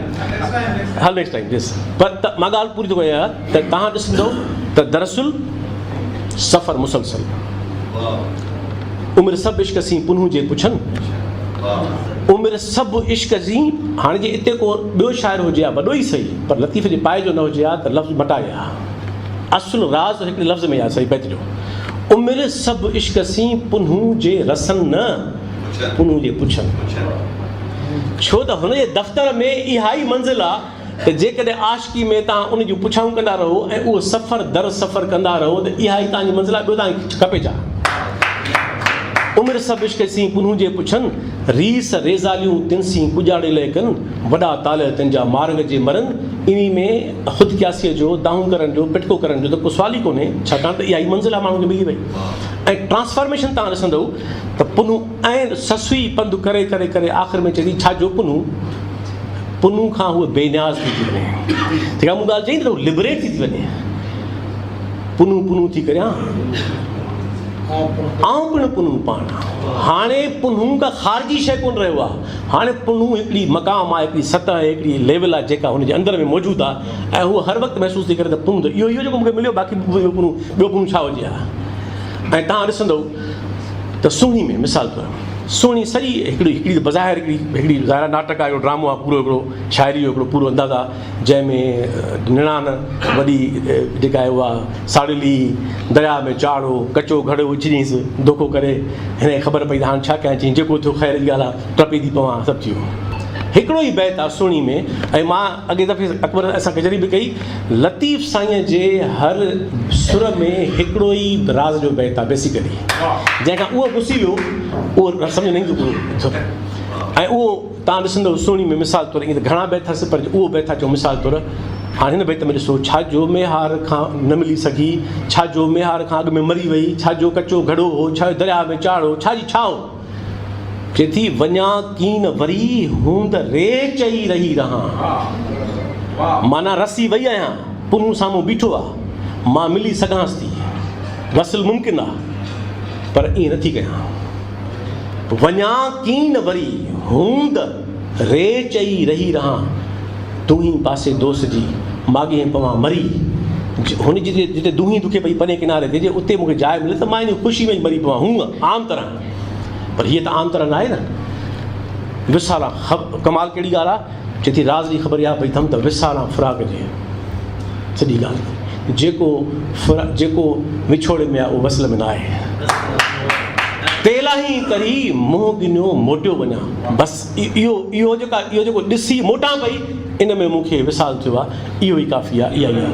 هل نيڪسٽ ٽائيم يس پر ته مان ڳالهه پوري ٿو ڪيان ته توهان ڏسندو ته دراصل سفر مسلسل عمر سڀ عشق سين پنهون جي پڇن عمر سڀ عشق سين هاڻي جي اتي ڪو ٻيو شاعر هجي ها وڏو ئي سهي پر لطيف جي پائي جو نه هجي ها ته لفظ مٽائي ها. اصل راز هڪڙي لفظ ۾ آهي سائين بيت جو. عمر سڀ عشق سين پنهون جي رسن نه پنهون جي پڇن. ڇو ته هن جي دفتر ۾ اها ئي منزل آ ته جيڪڏهن عاشقي ۾ توهان ان جون پڇائون ڪندا رهو ۽ اهو سفر در سفر ڪندا رهو ته اها ئي توهان جي منزل آ ٻيو توهان کي کپي ڇا؟ عمر سڀ عشق سين پنهون جي پڇن، ريس ريزاليون تن سين ڪڄاڙي لئه ڪن، وڏا طالع تن جا مارڳ جي مرن، انهي ۾ خود قياسيء جو، دانهون ڪرڻ جو، پٽڪو ڪرڻ جو ته ڪو سوال ئي ڪونهي، ڇاڪاڻ ته اها ئي منزل آ ماڻهو کي ملي وئي ۽ ٽرانسفارميشن توهان ڏسندؤ ته پنهون ۽ سسئي پنڌ ڪري ڪري ڪري آخر ۾ چئي ٿي ڇا جو پنهون؟ پنهون کان هوء بي نياز ٿي ٿي وڃي. جيڪا مون ڳالهه چئي نه ته هوء لبريٽ ٿي ٿي وڃي. پنهون پنهون ٿي ڪريان، آئون پڻ پنهون پاڻ. هاڻي پنهون ڪا خارجي شيء ڪونه رهيو آهي. هاڻي پنهون هڪڙي مقام آهي، هڪڙي سطح آهي، هڪڙي ليول آهي جيڪا هن جي اندر ۾ موجود آهي ۽ هوء هر وقت محسوس ٿي ڪري ته پنهون ته اهو ئي هو جيڪو مون کي مليو باقي ٻيو پنهون ٻيو پنهون ڇا هجي ها. ۽ توهان ڏسندؤ ته سهڻي ۾ مثال طور سهڻي سڄي هڪڙي هڪڙي ته بظاهر هڪڙي هڪڙي ظاهر آهي ناٽڪ آهي هڪڙو ڊرامو آهي پورو هڪڙو شاعري جو هڪڙو پورو انداز آهي جنهن ۾ نڻان وڏي جيڪا آهي اها ساڙيلي درياء ۾ چاڙهو ڪچو گهڙو وجهيس دوکو ڪري هن کي خبر پئي ته هاڻ ڇا ڪيان چيائين جيڪو ٿيو خير جي ڳالهه آهي ٽپي ٿي پوان سڀ ٿي ويو هڪڙو ئي بيت آهي سهڻي ۾ ۽ مان اڳي دفعي اڪبر سان ڪچهري به ڪئي لطيف سائينء جي هر سر ۾ هڪڙو ئي راز جو بيت آ بيسيڪلي جنهن کان اهو گسي ويو اهو سمجهه نه ايندو پورو ۽ اهو تان ڏسندو سهڻي ۾ مثال طور ائين ته گهڻا بيت اٿس پر اهو بيت ٿا چئون مثال طور هاڻي هن بيت ۾ ڏسو ڇا جو ميهار کان نه ملي سگهي ڇا جو ميهار کان اڳ ۾ مري وئي ڇا جو ڪچو گهڙو هو ڇا جو درياهه ۾ چاڙهو ڇا جي ڇا هو چئي ٿي، وڃان ڪين وري، هوند ريچ ئي رهي رهان. معنيٰ رسي وئي آهيان، پنهون سامهون بيٺو آ، مان ملي سگهانس ٿي، وصل ممڪن آ، پر ائين نٿي ڪيان. وڃان ڪين وري، هوند ريچ ئي رهي رهان. دونهين پاسي دوس جي، ماڳهين پوان مري. هن جي جتي دونهين دکي پئي پرين ڪناري تي، جي اتي مون کي جاء ملي ته مان انهي خوشي ۾ ئي مري پوان. هونء عام طرح. پر هيء ته عام طرح ناهي نه. وساران ڪمال ڪهڙي ڳالهه آ؟ چئي ٿي راز جي خبر اها پئي اٿم ته وساران فراق جي سڄي ڳالهه جيڪو جيڪو وڇوڙي ۾ آ اهو وصل ۾ ناهي. تيلاهين تري منهن ڳنيو موٽيو وڃان بس اهو اهو جيڪا اهو جيڪو ڏسي موٽان پئي ان ۾ مون کي وصال ٿيو آ اهو ئي ڪافي آ اها ئي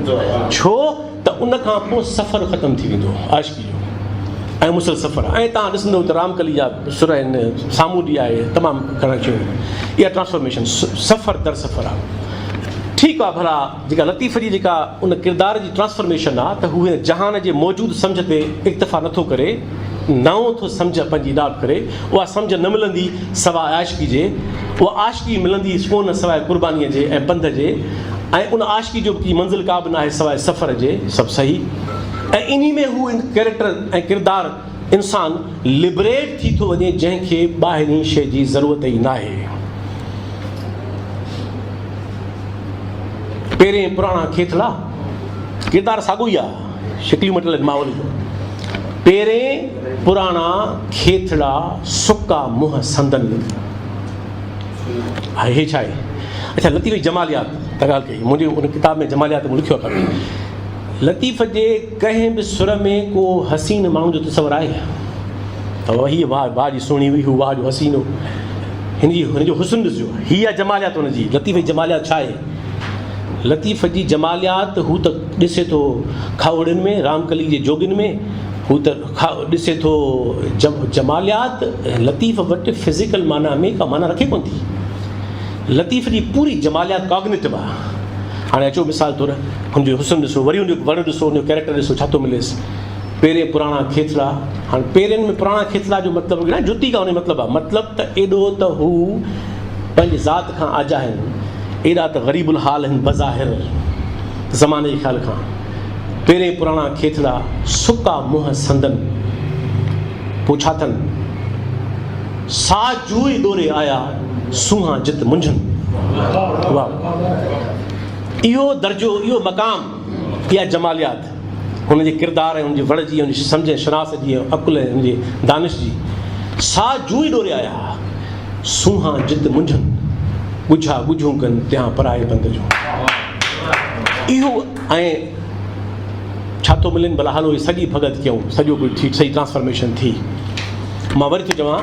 ڇو ته ان کان پوء سفر ختم ٿي ويندو عاشقي جو ۽ مسلسل سفر ۽ توهان ڏسندو ته رامڪلي جا سر آهن سامونڊي آهي تمام گهڻا شيون آهن اها ٽرانسفارميشن سفر در سفر آهي ٺيڪ آهي ڀلا جيڪا لطيف جي جيڪا ان ڪردار جي ٽرانسفارميشن آهي ته هو هن جهان جي موجود سمجهه تي اڪتفا نٿو ڪري نئون ٿو سمجهه پنهنجي اڊاپٽ ڪري اها سمجهه نه ملندي سواء عاشقي جي اها عاشقي ملندي ڪونه سواء قربانيء جي ۽ پنڌ جي ۽ ان عاشقي جو به ڪي منزل ڪا به ناهي سواء سفر جي سڀ صحيح ۽ انهي ۾ هو ڪيريڪٽر ۽ ڪردار انسان لبريٽ ٿي ٿو وڃي جنهن کي ٻاهرين شيء جي ضرورت ئي ناهي. پهرين پراڻا کيٿڙا ڪردار ساڳيو ئي آ شڪليون مٽيل آهن ماحول جون پهرين پراڻا کيٿڙا سڪا منهن سندن. هاء هي ڇا آهي؟ اڇا لطيف جي جماليات تان ڳالهه ڪئي منهنجي ان ڪتاب ۾ جماليات مون لکيو آهي ڪافي لطيف جي ڪنهن به سر ۾ ڪو حسين ماڻهو جو تصور آهي ته هي واهه واهه جي سهڻي هئي هو واهه جو حسين هو هن جي هن جو حسن ڏسجو هي آهي جماليات هن جي لطيف جي جماليات ڇا آهي لطيف جي جماليات هو ته ڏسي ٿو کاهوڙين ۾ رامڪلي جي جوڳين ۾ هو ته ڏسي ٿو جماليات لطيف وٽ فزيڪل معنيٰ ۾ ڪا معنيٰ رکي ڪونه ٿي. لطيف جي پوري جماليات ڪاگنيٽو آهي. هاڻي اچو مثال طور هن جو حسن ڏسو وري هن جو وڙ ڏسو هن جو ڪيريڪٽر ڏسو ڇا ٿو مليس. پيرين پراڻا کيٿڙا هاڻي پيرين ۾ پراڻا کيٿڙا جو مطلب نه جتي کا هن جو مطلب آهي مطلب ته ايڏو ته هو پنهنجي ذات کان آجا آهن ايڏا ته غريب الحال آهن بظاهر زماني جي خيال کان. پيرين پراڻا کيٿڙا، سڪا منهن سندن پوء ڇا ٿن؟ سا جوئي ڏوري آيا، سونهان جت منجهن. واهه! اهو درجو، اهو مقام، اها جماليات هن جي ڪردار ۽ هن جي وڙ جي، هن جي سمجهه ۽ شناس جي ۽ عقل ۽ هن جي دانش جي، سا جوئي ڏوري آيا، سونهان جت منجهن، ڳجها ڳجهون ڪن، تيان پرائي بند جون. اهو ۽ ڇا ٿو ملين ڀلا هلو هي سڄي ڀڳت ڪيون سڄو ڪجهه ٿي صحيح ٽرانسفارميشن ٿي مان وري ٿو چوان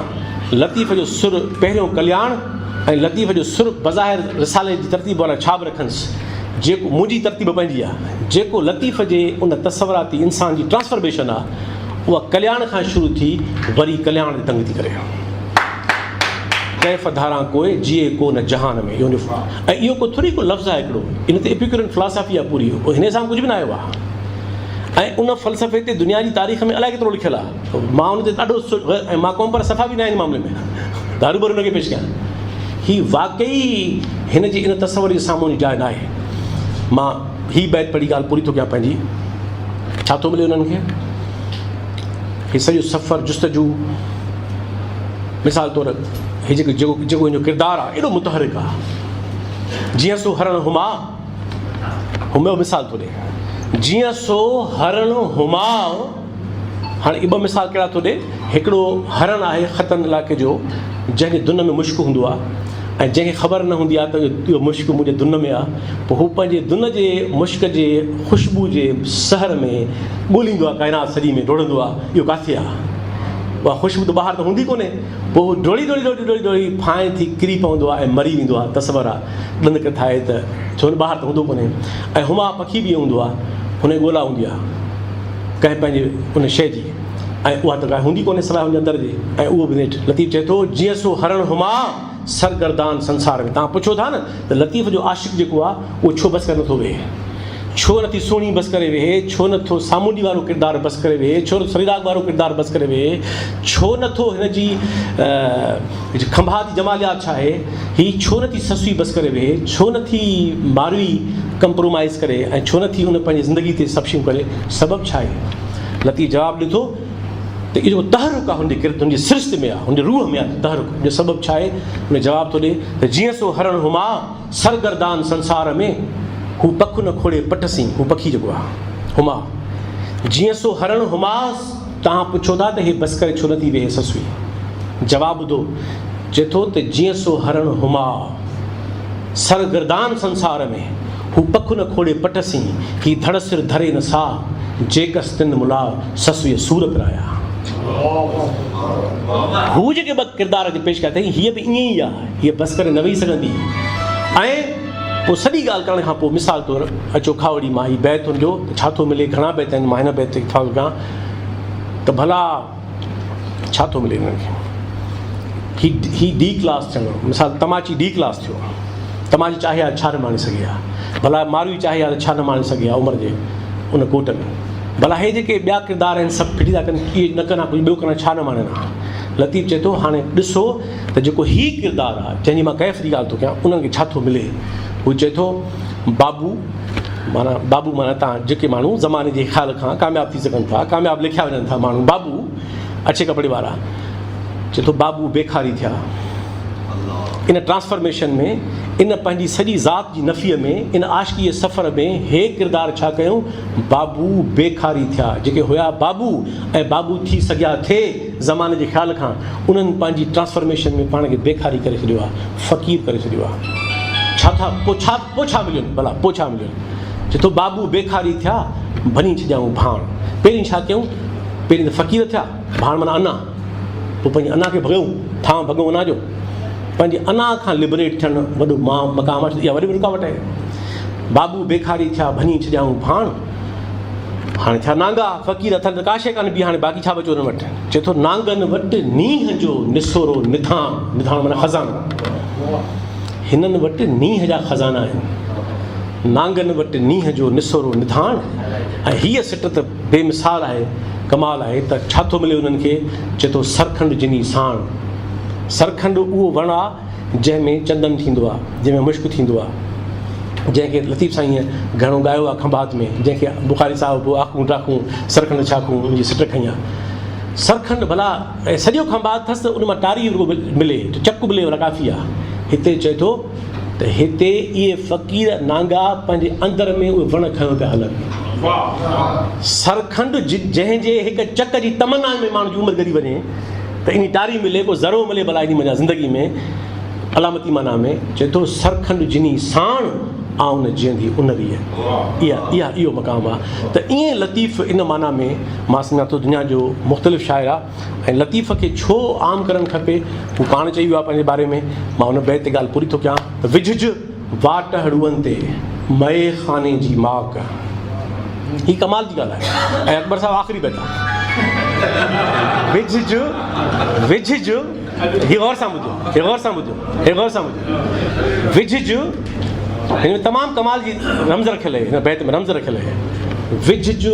لطيف جو سر پهريون ڪلياڻ ۽ لطيف جو سر بظاهر رسالي جي ترتيب وارا ڇا به رکنس، جيڪو منهنجي ترتيب پنهنجي آ، جيڪو لطيف جي ان تصوراتي انسان جي ٽرانسفرميشن آ، اها ڪلياڻ کان شروع ٿي وري ڪلياڻ تي تنگ ٿي ڪري. ڪيف ڌاران ڪوء جيئي ڪو نه جهان ۾. اهو ۽ اهو ڪو ٿوري ڪو لفظ آهي هڪڙو، ان تي ايپيڪورين فلاسافي آ پوري، هن سان ڪجهه به نه آيو آ ۽ ان فلسفي تي دنيا جي تاريخ ۾ الائي ڪيترو لکيل آ. مان ان تي ڏاڍو ۽ مان قوم پرست صفا به نه آهيان ان معاملي ۾ دارو ڀرو ان کي پيش ڪيان هي واقعي هن جي ان تصور جي سامهون جي جاء نه آهي مان هي بيت پڙهي ڳالهه پوري ٿو ڪيان پنهنجي ڇا ٿو ملي انهن کي هي سڄو سفر جستجو مثال طور هي جيڪو جيڪو جيڪو هن جو ڪردار آهي ايڏو متحرڪ آهي جيئن سو هرڻ هما هميو مثال ٿو ڏي جيئن سو هرڻ هما هاڻي اهي ٻه مثال ڪهڙا ٿو ڏي، هڪڙو هرڻ آهي ختن علائقي جو جنهن جي دن ۾ مشڪ هوندو آهي ۽ جنهن کي خبر نه هوندي آهي ته اهو مشڪ منهنجي دن ۾ آهي پوء هو پنهنجي دن جي مشڪ جي خوشبو جي سحر ۾ ڳوليندو آهي ڪائنات سڄي ۾ ڊوڙندو آهي اهو ڪاٿي آهي اها خوشبو ته ٻاهر ته هوندي ڪونهي پوء هو ڊوڙي ڊوڙي ڊوڙي ڊوڙي ڊوڙي ڦانء ٿي ڪري پوندو آهي ۽ مري ويندو آهي تصور آهي ڏند ڪٿا آهي ته ڇو نه ٻاهر ته هوندو ڪونهي ۽ هما پکي به ائين هوندو آهي هن جي ڳولا هوندي آهي ڪنهن پنهنجي ان شيء جي ۽ اها ته ڪا هوندي ڪونهي سواء هن جي اندر جي ۽ اهو به نيٺ لطيف چئي ٿو جيئن سو هرڻ هما سرگردان سنسار ۾ توهان پڇو ٿا نه ته لطيف جو عاشق جيڪو آهي اهو ڇو بس ڪري نٿو ويهي ڇو نٿي سهڻي بس ڪري ويهي ڇو نٿو سامونڊي وارو ڪردار بس ڪري ويهي ڇو نٿو سريراڳ وارو ڪردار بس ڪري ويهي ڇو نٿو هن جي کنڀات جي جماليات ڇا آهي؟ هي ڇو نه ٿي سسئي بس ڪري ويهي؟ ڇو نه ٿي ماروي ڪمپرومائيز ڪري ۽ ڇو نه ٿي ان پنهنجي زندگي تي سڀ شيون ڪري؟ سبب ڇا آهي؟ لطيف جواب ڏي ٿو ته اهو جيڪو تحرڪ آهي هن جي ڪرت هن جي سرشت ۾ آهي، هن جي روح ۾ آهي تحرڪ، ان جو سبب ڇا آهي؟ ان جواب ٿو ڏي ته جيئن سو هرڻ هما سرگردان سنسار ۾، هو پک نه کوڙي پٽ سين، هو پکي جيڪو آهي هما، جيئن سو هرڻ هما. توهان پڇو ٿا ته هي بس ڪري ڇو نٿي ويهي سسئي؟ جواب ٻڌو، چئي ٿو ته جيئن سو هرڻ هماء، سرگردان سنسار ۾، هو پک نه کوڙي پٽ سين، هي ڌڙ سر ڌري نه ساهه، جيڪس تن ملاء، سسئيء سور پرايا. هو جيڪي ٻه ڪردار اڄ پيش ڪيا اٿئي، هيء به ائين ئي آهي، هيء بس ڪري نه ويهي سگهندي ۽. پوء سڄي ڳالهه ڪرڻ کان پوء مثال طور اچو کاهوڙي مان هي بيت هن جو ته ڇا ٿو ملي گهڻا بيت آهن مان هن بيت تي اڪتفا ٿو ڪيان ته ڀلا ڇا ٿو ملي هنن کي هي هي ڊي ڪلاس ٿيڻ مثال تماچي ڊي ڪلاس ٿيو تماچي چاهي ها ڇا نه ماڻي سگهي ها ڀلا ماروي چاهي ها ته ڇا نه ماڻي سگهي ها عمر جي ان ڪوٽ ۾ ڀلا هي جيڪي ٻيا ڪردار آهن سڀ ڦٽي ٿا ڪن اهي نه ڪن ها ڪجهه ٻيو ڪن ها ڇا نه ماڻين ها لطيف چئي ٿو هاڻي ڏسو ته جيڪو هي ڪردار آ، جنهن جي مان ڪيف جي ڳالهه ٿو ڪيان، انهن کي ڇا ٿو ملي؟ هو چئي ٿو، بابو، معنيٰ بابو معنيٰ تان جيڪي ماڻهو زماني جي خيال کان ڪامياب ٿي سگهن ٿا، ڪامياب ليکيا وڃن ٿا ماڻهو، بابو، اڇي ڪپڙي وارا، چئي ٿو بابو بيکاري ٿيا. ان ٽرانسفرميشن ۾، ان پنهنجي سڄي ذات جي نفيء ۾، ان عاشقيء سفر ۾ هي ڪردار ڇا ڪيون؟ بابو بيکاري ٿيا. جيڪي هيا بابو ۽ بابو ٿي سگهيا ٿي. زماني جي خيال کان انهن پنهنجي ٽرانسفرميشن ۾ پاڻ کي بيکاري ڪري ڇڏيو آهي، فقير ڪري ڇڏيو آهي. ڇا ٿا پوء ڇا پوء ڇا ملين ڀلا پوء ڇا ملين؟ چئي ٿو بابو بيکاري ٿيا ڀڃي ڇڏيائون ڀاڻ. پهرين ڇا ڪيائون؟ پهرين ته فقير ٿيا، ڀاڻ معنيٰ انا، پوء پنهنجي انا کي ڀڳئون، ٿانء ڀڳئون انا جو. پنهنجي انا کان لبريٽ ٿيڻ وڏو مان مقام آهي، اها وڏي رڪاوٽ آهي. بابو بيکاري ٿيا ڀڃي ڇڏيائون ڀاڻ. هاڻي ٿيا نانگا، فقير اٿن ته ڪا شيء ڪانه ٻي هاڻي باقي ڇا بچيو انهن وٽ؟ چئي ٿو نانگن وٽ نينهن جو نسورو نڌاڻ، نڌاڻ معنيٰ خزانو، هنن وٽ نينهن جا خزانا آهن، نانگن وٽ نينهن جو نسورو نڌاڻ ۽ هيء سٽ ته بي مثال آهي، ڪمال آهي ته ڇا ٿو ملي انهن کي؟ چئي ٿو سرکنڊ جني ساڻ، سرکنڊ اهو وڻ آ، جنهن ۾ چندن ٿيندو آ، جنهن ۾ مشڪ ٿيندو آ، جنهن کي لطيف سائينء گهڻو ڳايو آ کنڀات ۾، جنهن کي بخاري صاحب به آکون ٽاکون سرکنڊ ڇاکون ان جي سٽ کنئي آ. سرکنڊ ڀلا سڄو کنڀات اٿس ته ان مان ٽاري رڳو ملي، چڪ ملي ڀلا ڪافي آ. هتي چئي ٿو ته هتي اهي فقير نانگا پنهنجي اندر ۾ اهي وڻ کنيو پيا هلن. سرکنڊ جنهن جي هڪ چڪ جي تمنا ۾ ماڻهو جي عمر ڳري وڃي. ته انهي ٽاري ملي ڪو ذرو ملي ڀلا انهي منجهان زندگي ۾ علامتي معنيٰ ۾ چئي ٿو سرکنڊ جني ساڻ آئون نه جيئندي ان ريء. اها اها اهو مقام آ ته ائين لطيف ان معنيٰ ۾ مان سمجهان ٿو دنيا جو مختلف شاعر آ ۽ لطيف کي ڇو عام ڪرڻ کپي هو پاڻ چئي ويو آ پنهنجي باري ۾ مان ان بيت تي ڳالهه پوري ٿو ڪيان ته وجهج واٽ هڙوئن تي مئي خاني جي ماڪ هي ڪمال جي ڳالهه آهي ۽ اڪبر صاحب آخري بيت آ وجهج وجهج هي غور سان ٻڌو هي غور سان ٻڌو هي غور سان ٻڌو وجهج هن ۾ تمام ڪمال جي رمز رکيل آهي هن بيت ۾ رمز رکيل آهي وجهج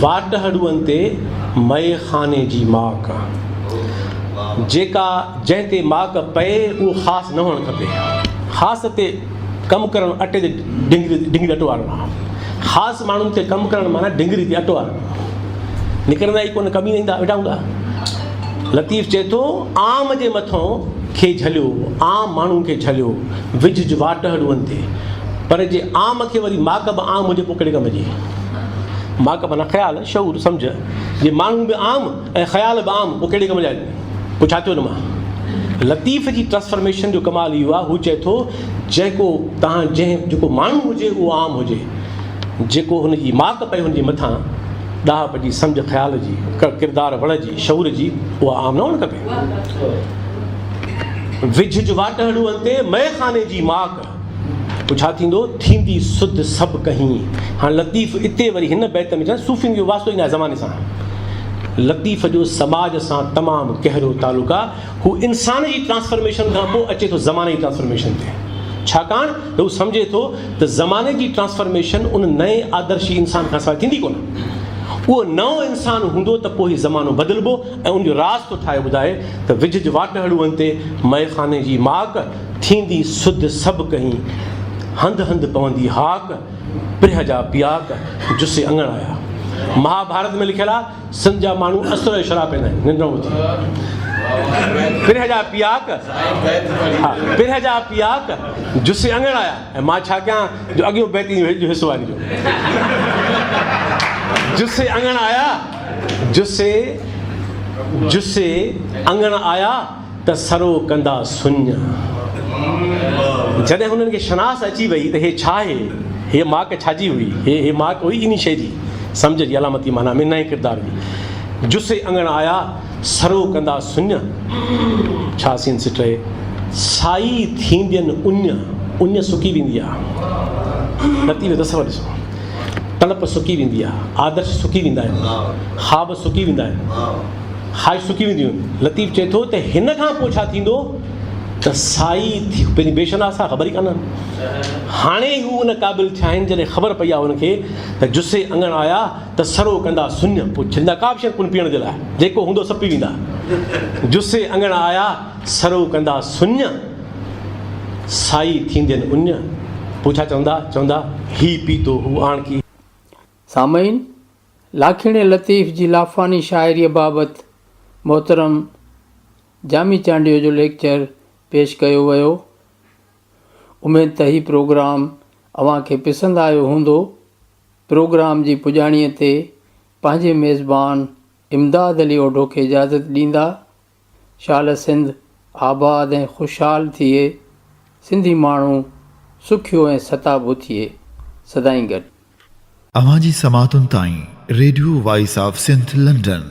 واٽ هڙوئن تي مئي خاني جي ماڪ جيڪا جنهن تي ماڪ پئي اهو خاص نه هئڻ کپي. خاص تي ڪم ڪرڻ اٽي تي ڊنگري ڊنگري اٽو آڻڻ آهي. خاص ماڻهن تي ڪم ڪرڻ معنيٰ ڊنگري تي اٽو آڻڻ. نڪرندا ئي ڪونه ڪم ئي نه ايندا ويٺا هوندا. لطيف چئي ٿو عام جي مٿون کي جهليو عام ماڻهو کي جهليو وجهج واٽهڙوئن تي پر جي عام کي وري ماڪ به عام هجي پوء ڪهڙي ڪم جي. ماڪ معنيٰ خيال شعور سمجهه جي ماڻهو به عام ۽ خيال به عام پوء ڪهڙي ڪم جا پوء ڇا ٿيو ان مان؟ لطيف جي ٽرانسفرميشن جو ڪمال اهو آهي، هو چئي ٿو جيڪو توهان جنهن جيڪو ماڻهو هجي اهو عام هجي، جيڪو هن جي ماڪ پئي هن جي مٿان ڏاهپ جي، سمجهه خيال جي، ڪردار وڙ جي، شعور جي اها عام نه هئڻ کپي. وجهج واٽهڙوئن تي مئي خاني جي ماڪ. پوء ڇا ٿيندو؟ ٿيندي سڌ سڀ ڪهين. هاڻ لطيف اتي وري هن بيت ۾ چون صوفين جو واسطو ئي ناهي زماني سان. لطيف جو سماج سان تمام گهرو تعلق آ. هو انسان جي ٽرانسفرميشن کان پوء اچي ٿو زماني جي ٽرانسفرميشن تي. ڇاڪاڻ ته هو سمجهي ٿو ته زماني جي ٽرانسفرميشن ان نئين آدرشي انسان کان سواء ٿيندي ڪونه. اهو نئون انسان هوندو ته پوء هي زمانو بدلبو ۽ ان جو راز ٿو ٺاهي ٻڌائي ته وجهج واٽهڙوئن تي مئي خاني جي ماڪ، ٿيندي سڌ سڀ ڪهين، هنڌ هنڌ پوندي هاڪ، پرهه جا پياڪ، جسي اڱڻ آيا. مهاڀارت ۾ لکيل آ، سنڌ جا ماڻهو اسر جو شراب پيئندا آهن، ننڊ اٿي. پرهه جا پياڪ، ها، پرهه جا پياڪ، جسي اڱڻ آيا. ۽ مان ڇا ڪيان جو اڳيون بيت جو حصو آهي ان جو. جسي اڱڻ آيا، جسي، جسي اڱڻ آيا. ته سرو ڪندا سڃ. جڏهن هنن کي شناس اچي وئي ته هي ڇا آهي، هيء ماڪ ڇا جي هئي، هي هي ماڪ هئي انهي شيء جي، سمجهه جي علامتي معنيٰ ۾ نئين ڪردار جي. جسي اڱڻ آيا، سرو ڪندا سڃ. ڇا سين سٽ رهي، سائي ٿيندين اڃ، اڃ سڪي ويندي آ. لطيف جو تصور ڏسو. تڙپ سڪي ويندي آ، آدرش سڪي ويندا آهن، خواب سڪي ويندا آهن. خواهش سڪي وينديون آهن. لطيف چئي ٿو ته هن کان پوء ڇا ٿيندو ته سائي ٿي پنهنجي بي شناس آ خبر ئي ڪانه هاڻي هو ان قابل ٿيا آهن جڏهن خبر پئي آ هن کي ته جسي اڱڻ آيا ته سرو ڪندا سڃ پوء ڇڏيندا ڪا به شيء ڪونه پيئڻ جي لاء جيڪو هوندو سڀ پي ويندا جسي اڱڻ آيا سرو ڪندا سڃ سائي ٿيندين اڃ پوء ڇا چوندا چوندا هي پيتو هو آڻڪي. سامعين! لاکيڻي لطيف جي لافاني شاعريء بابت محترم جامي چانڊيو جو ليڪچر پيش ڪيو ويو. اميد ته هي پروگرام اوهان کي پسند آيو هوندو. پروگرام جي پڄاڻيء تي پنهنجي ميزبان امداد علي اوڍو کي اجازت ڏيندا. شال سنڌ آباد ۽ خوشحال ٿئي، سنڌي ماڻهو سکيو ۽ ستابو ٿئي. سدائين گڏ. اوهان جي سماعتن تائين radio voice of Sindh London.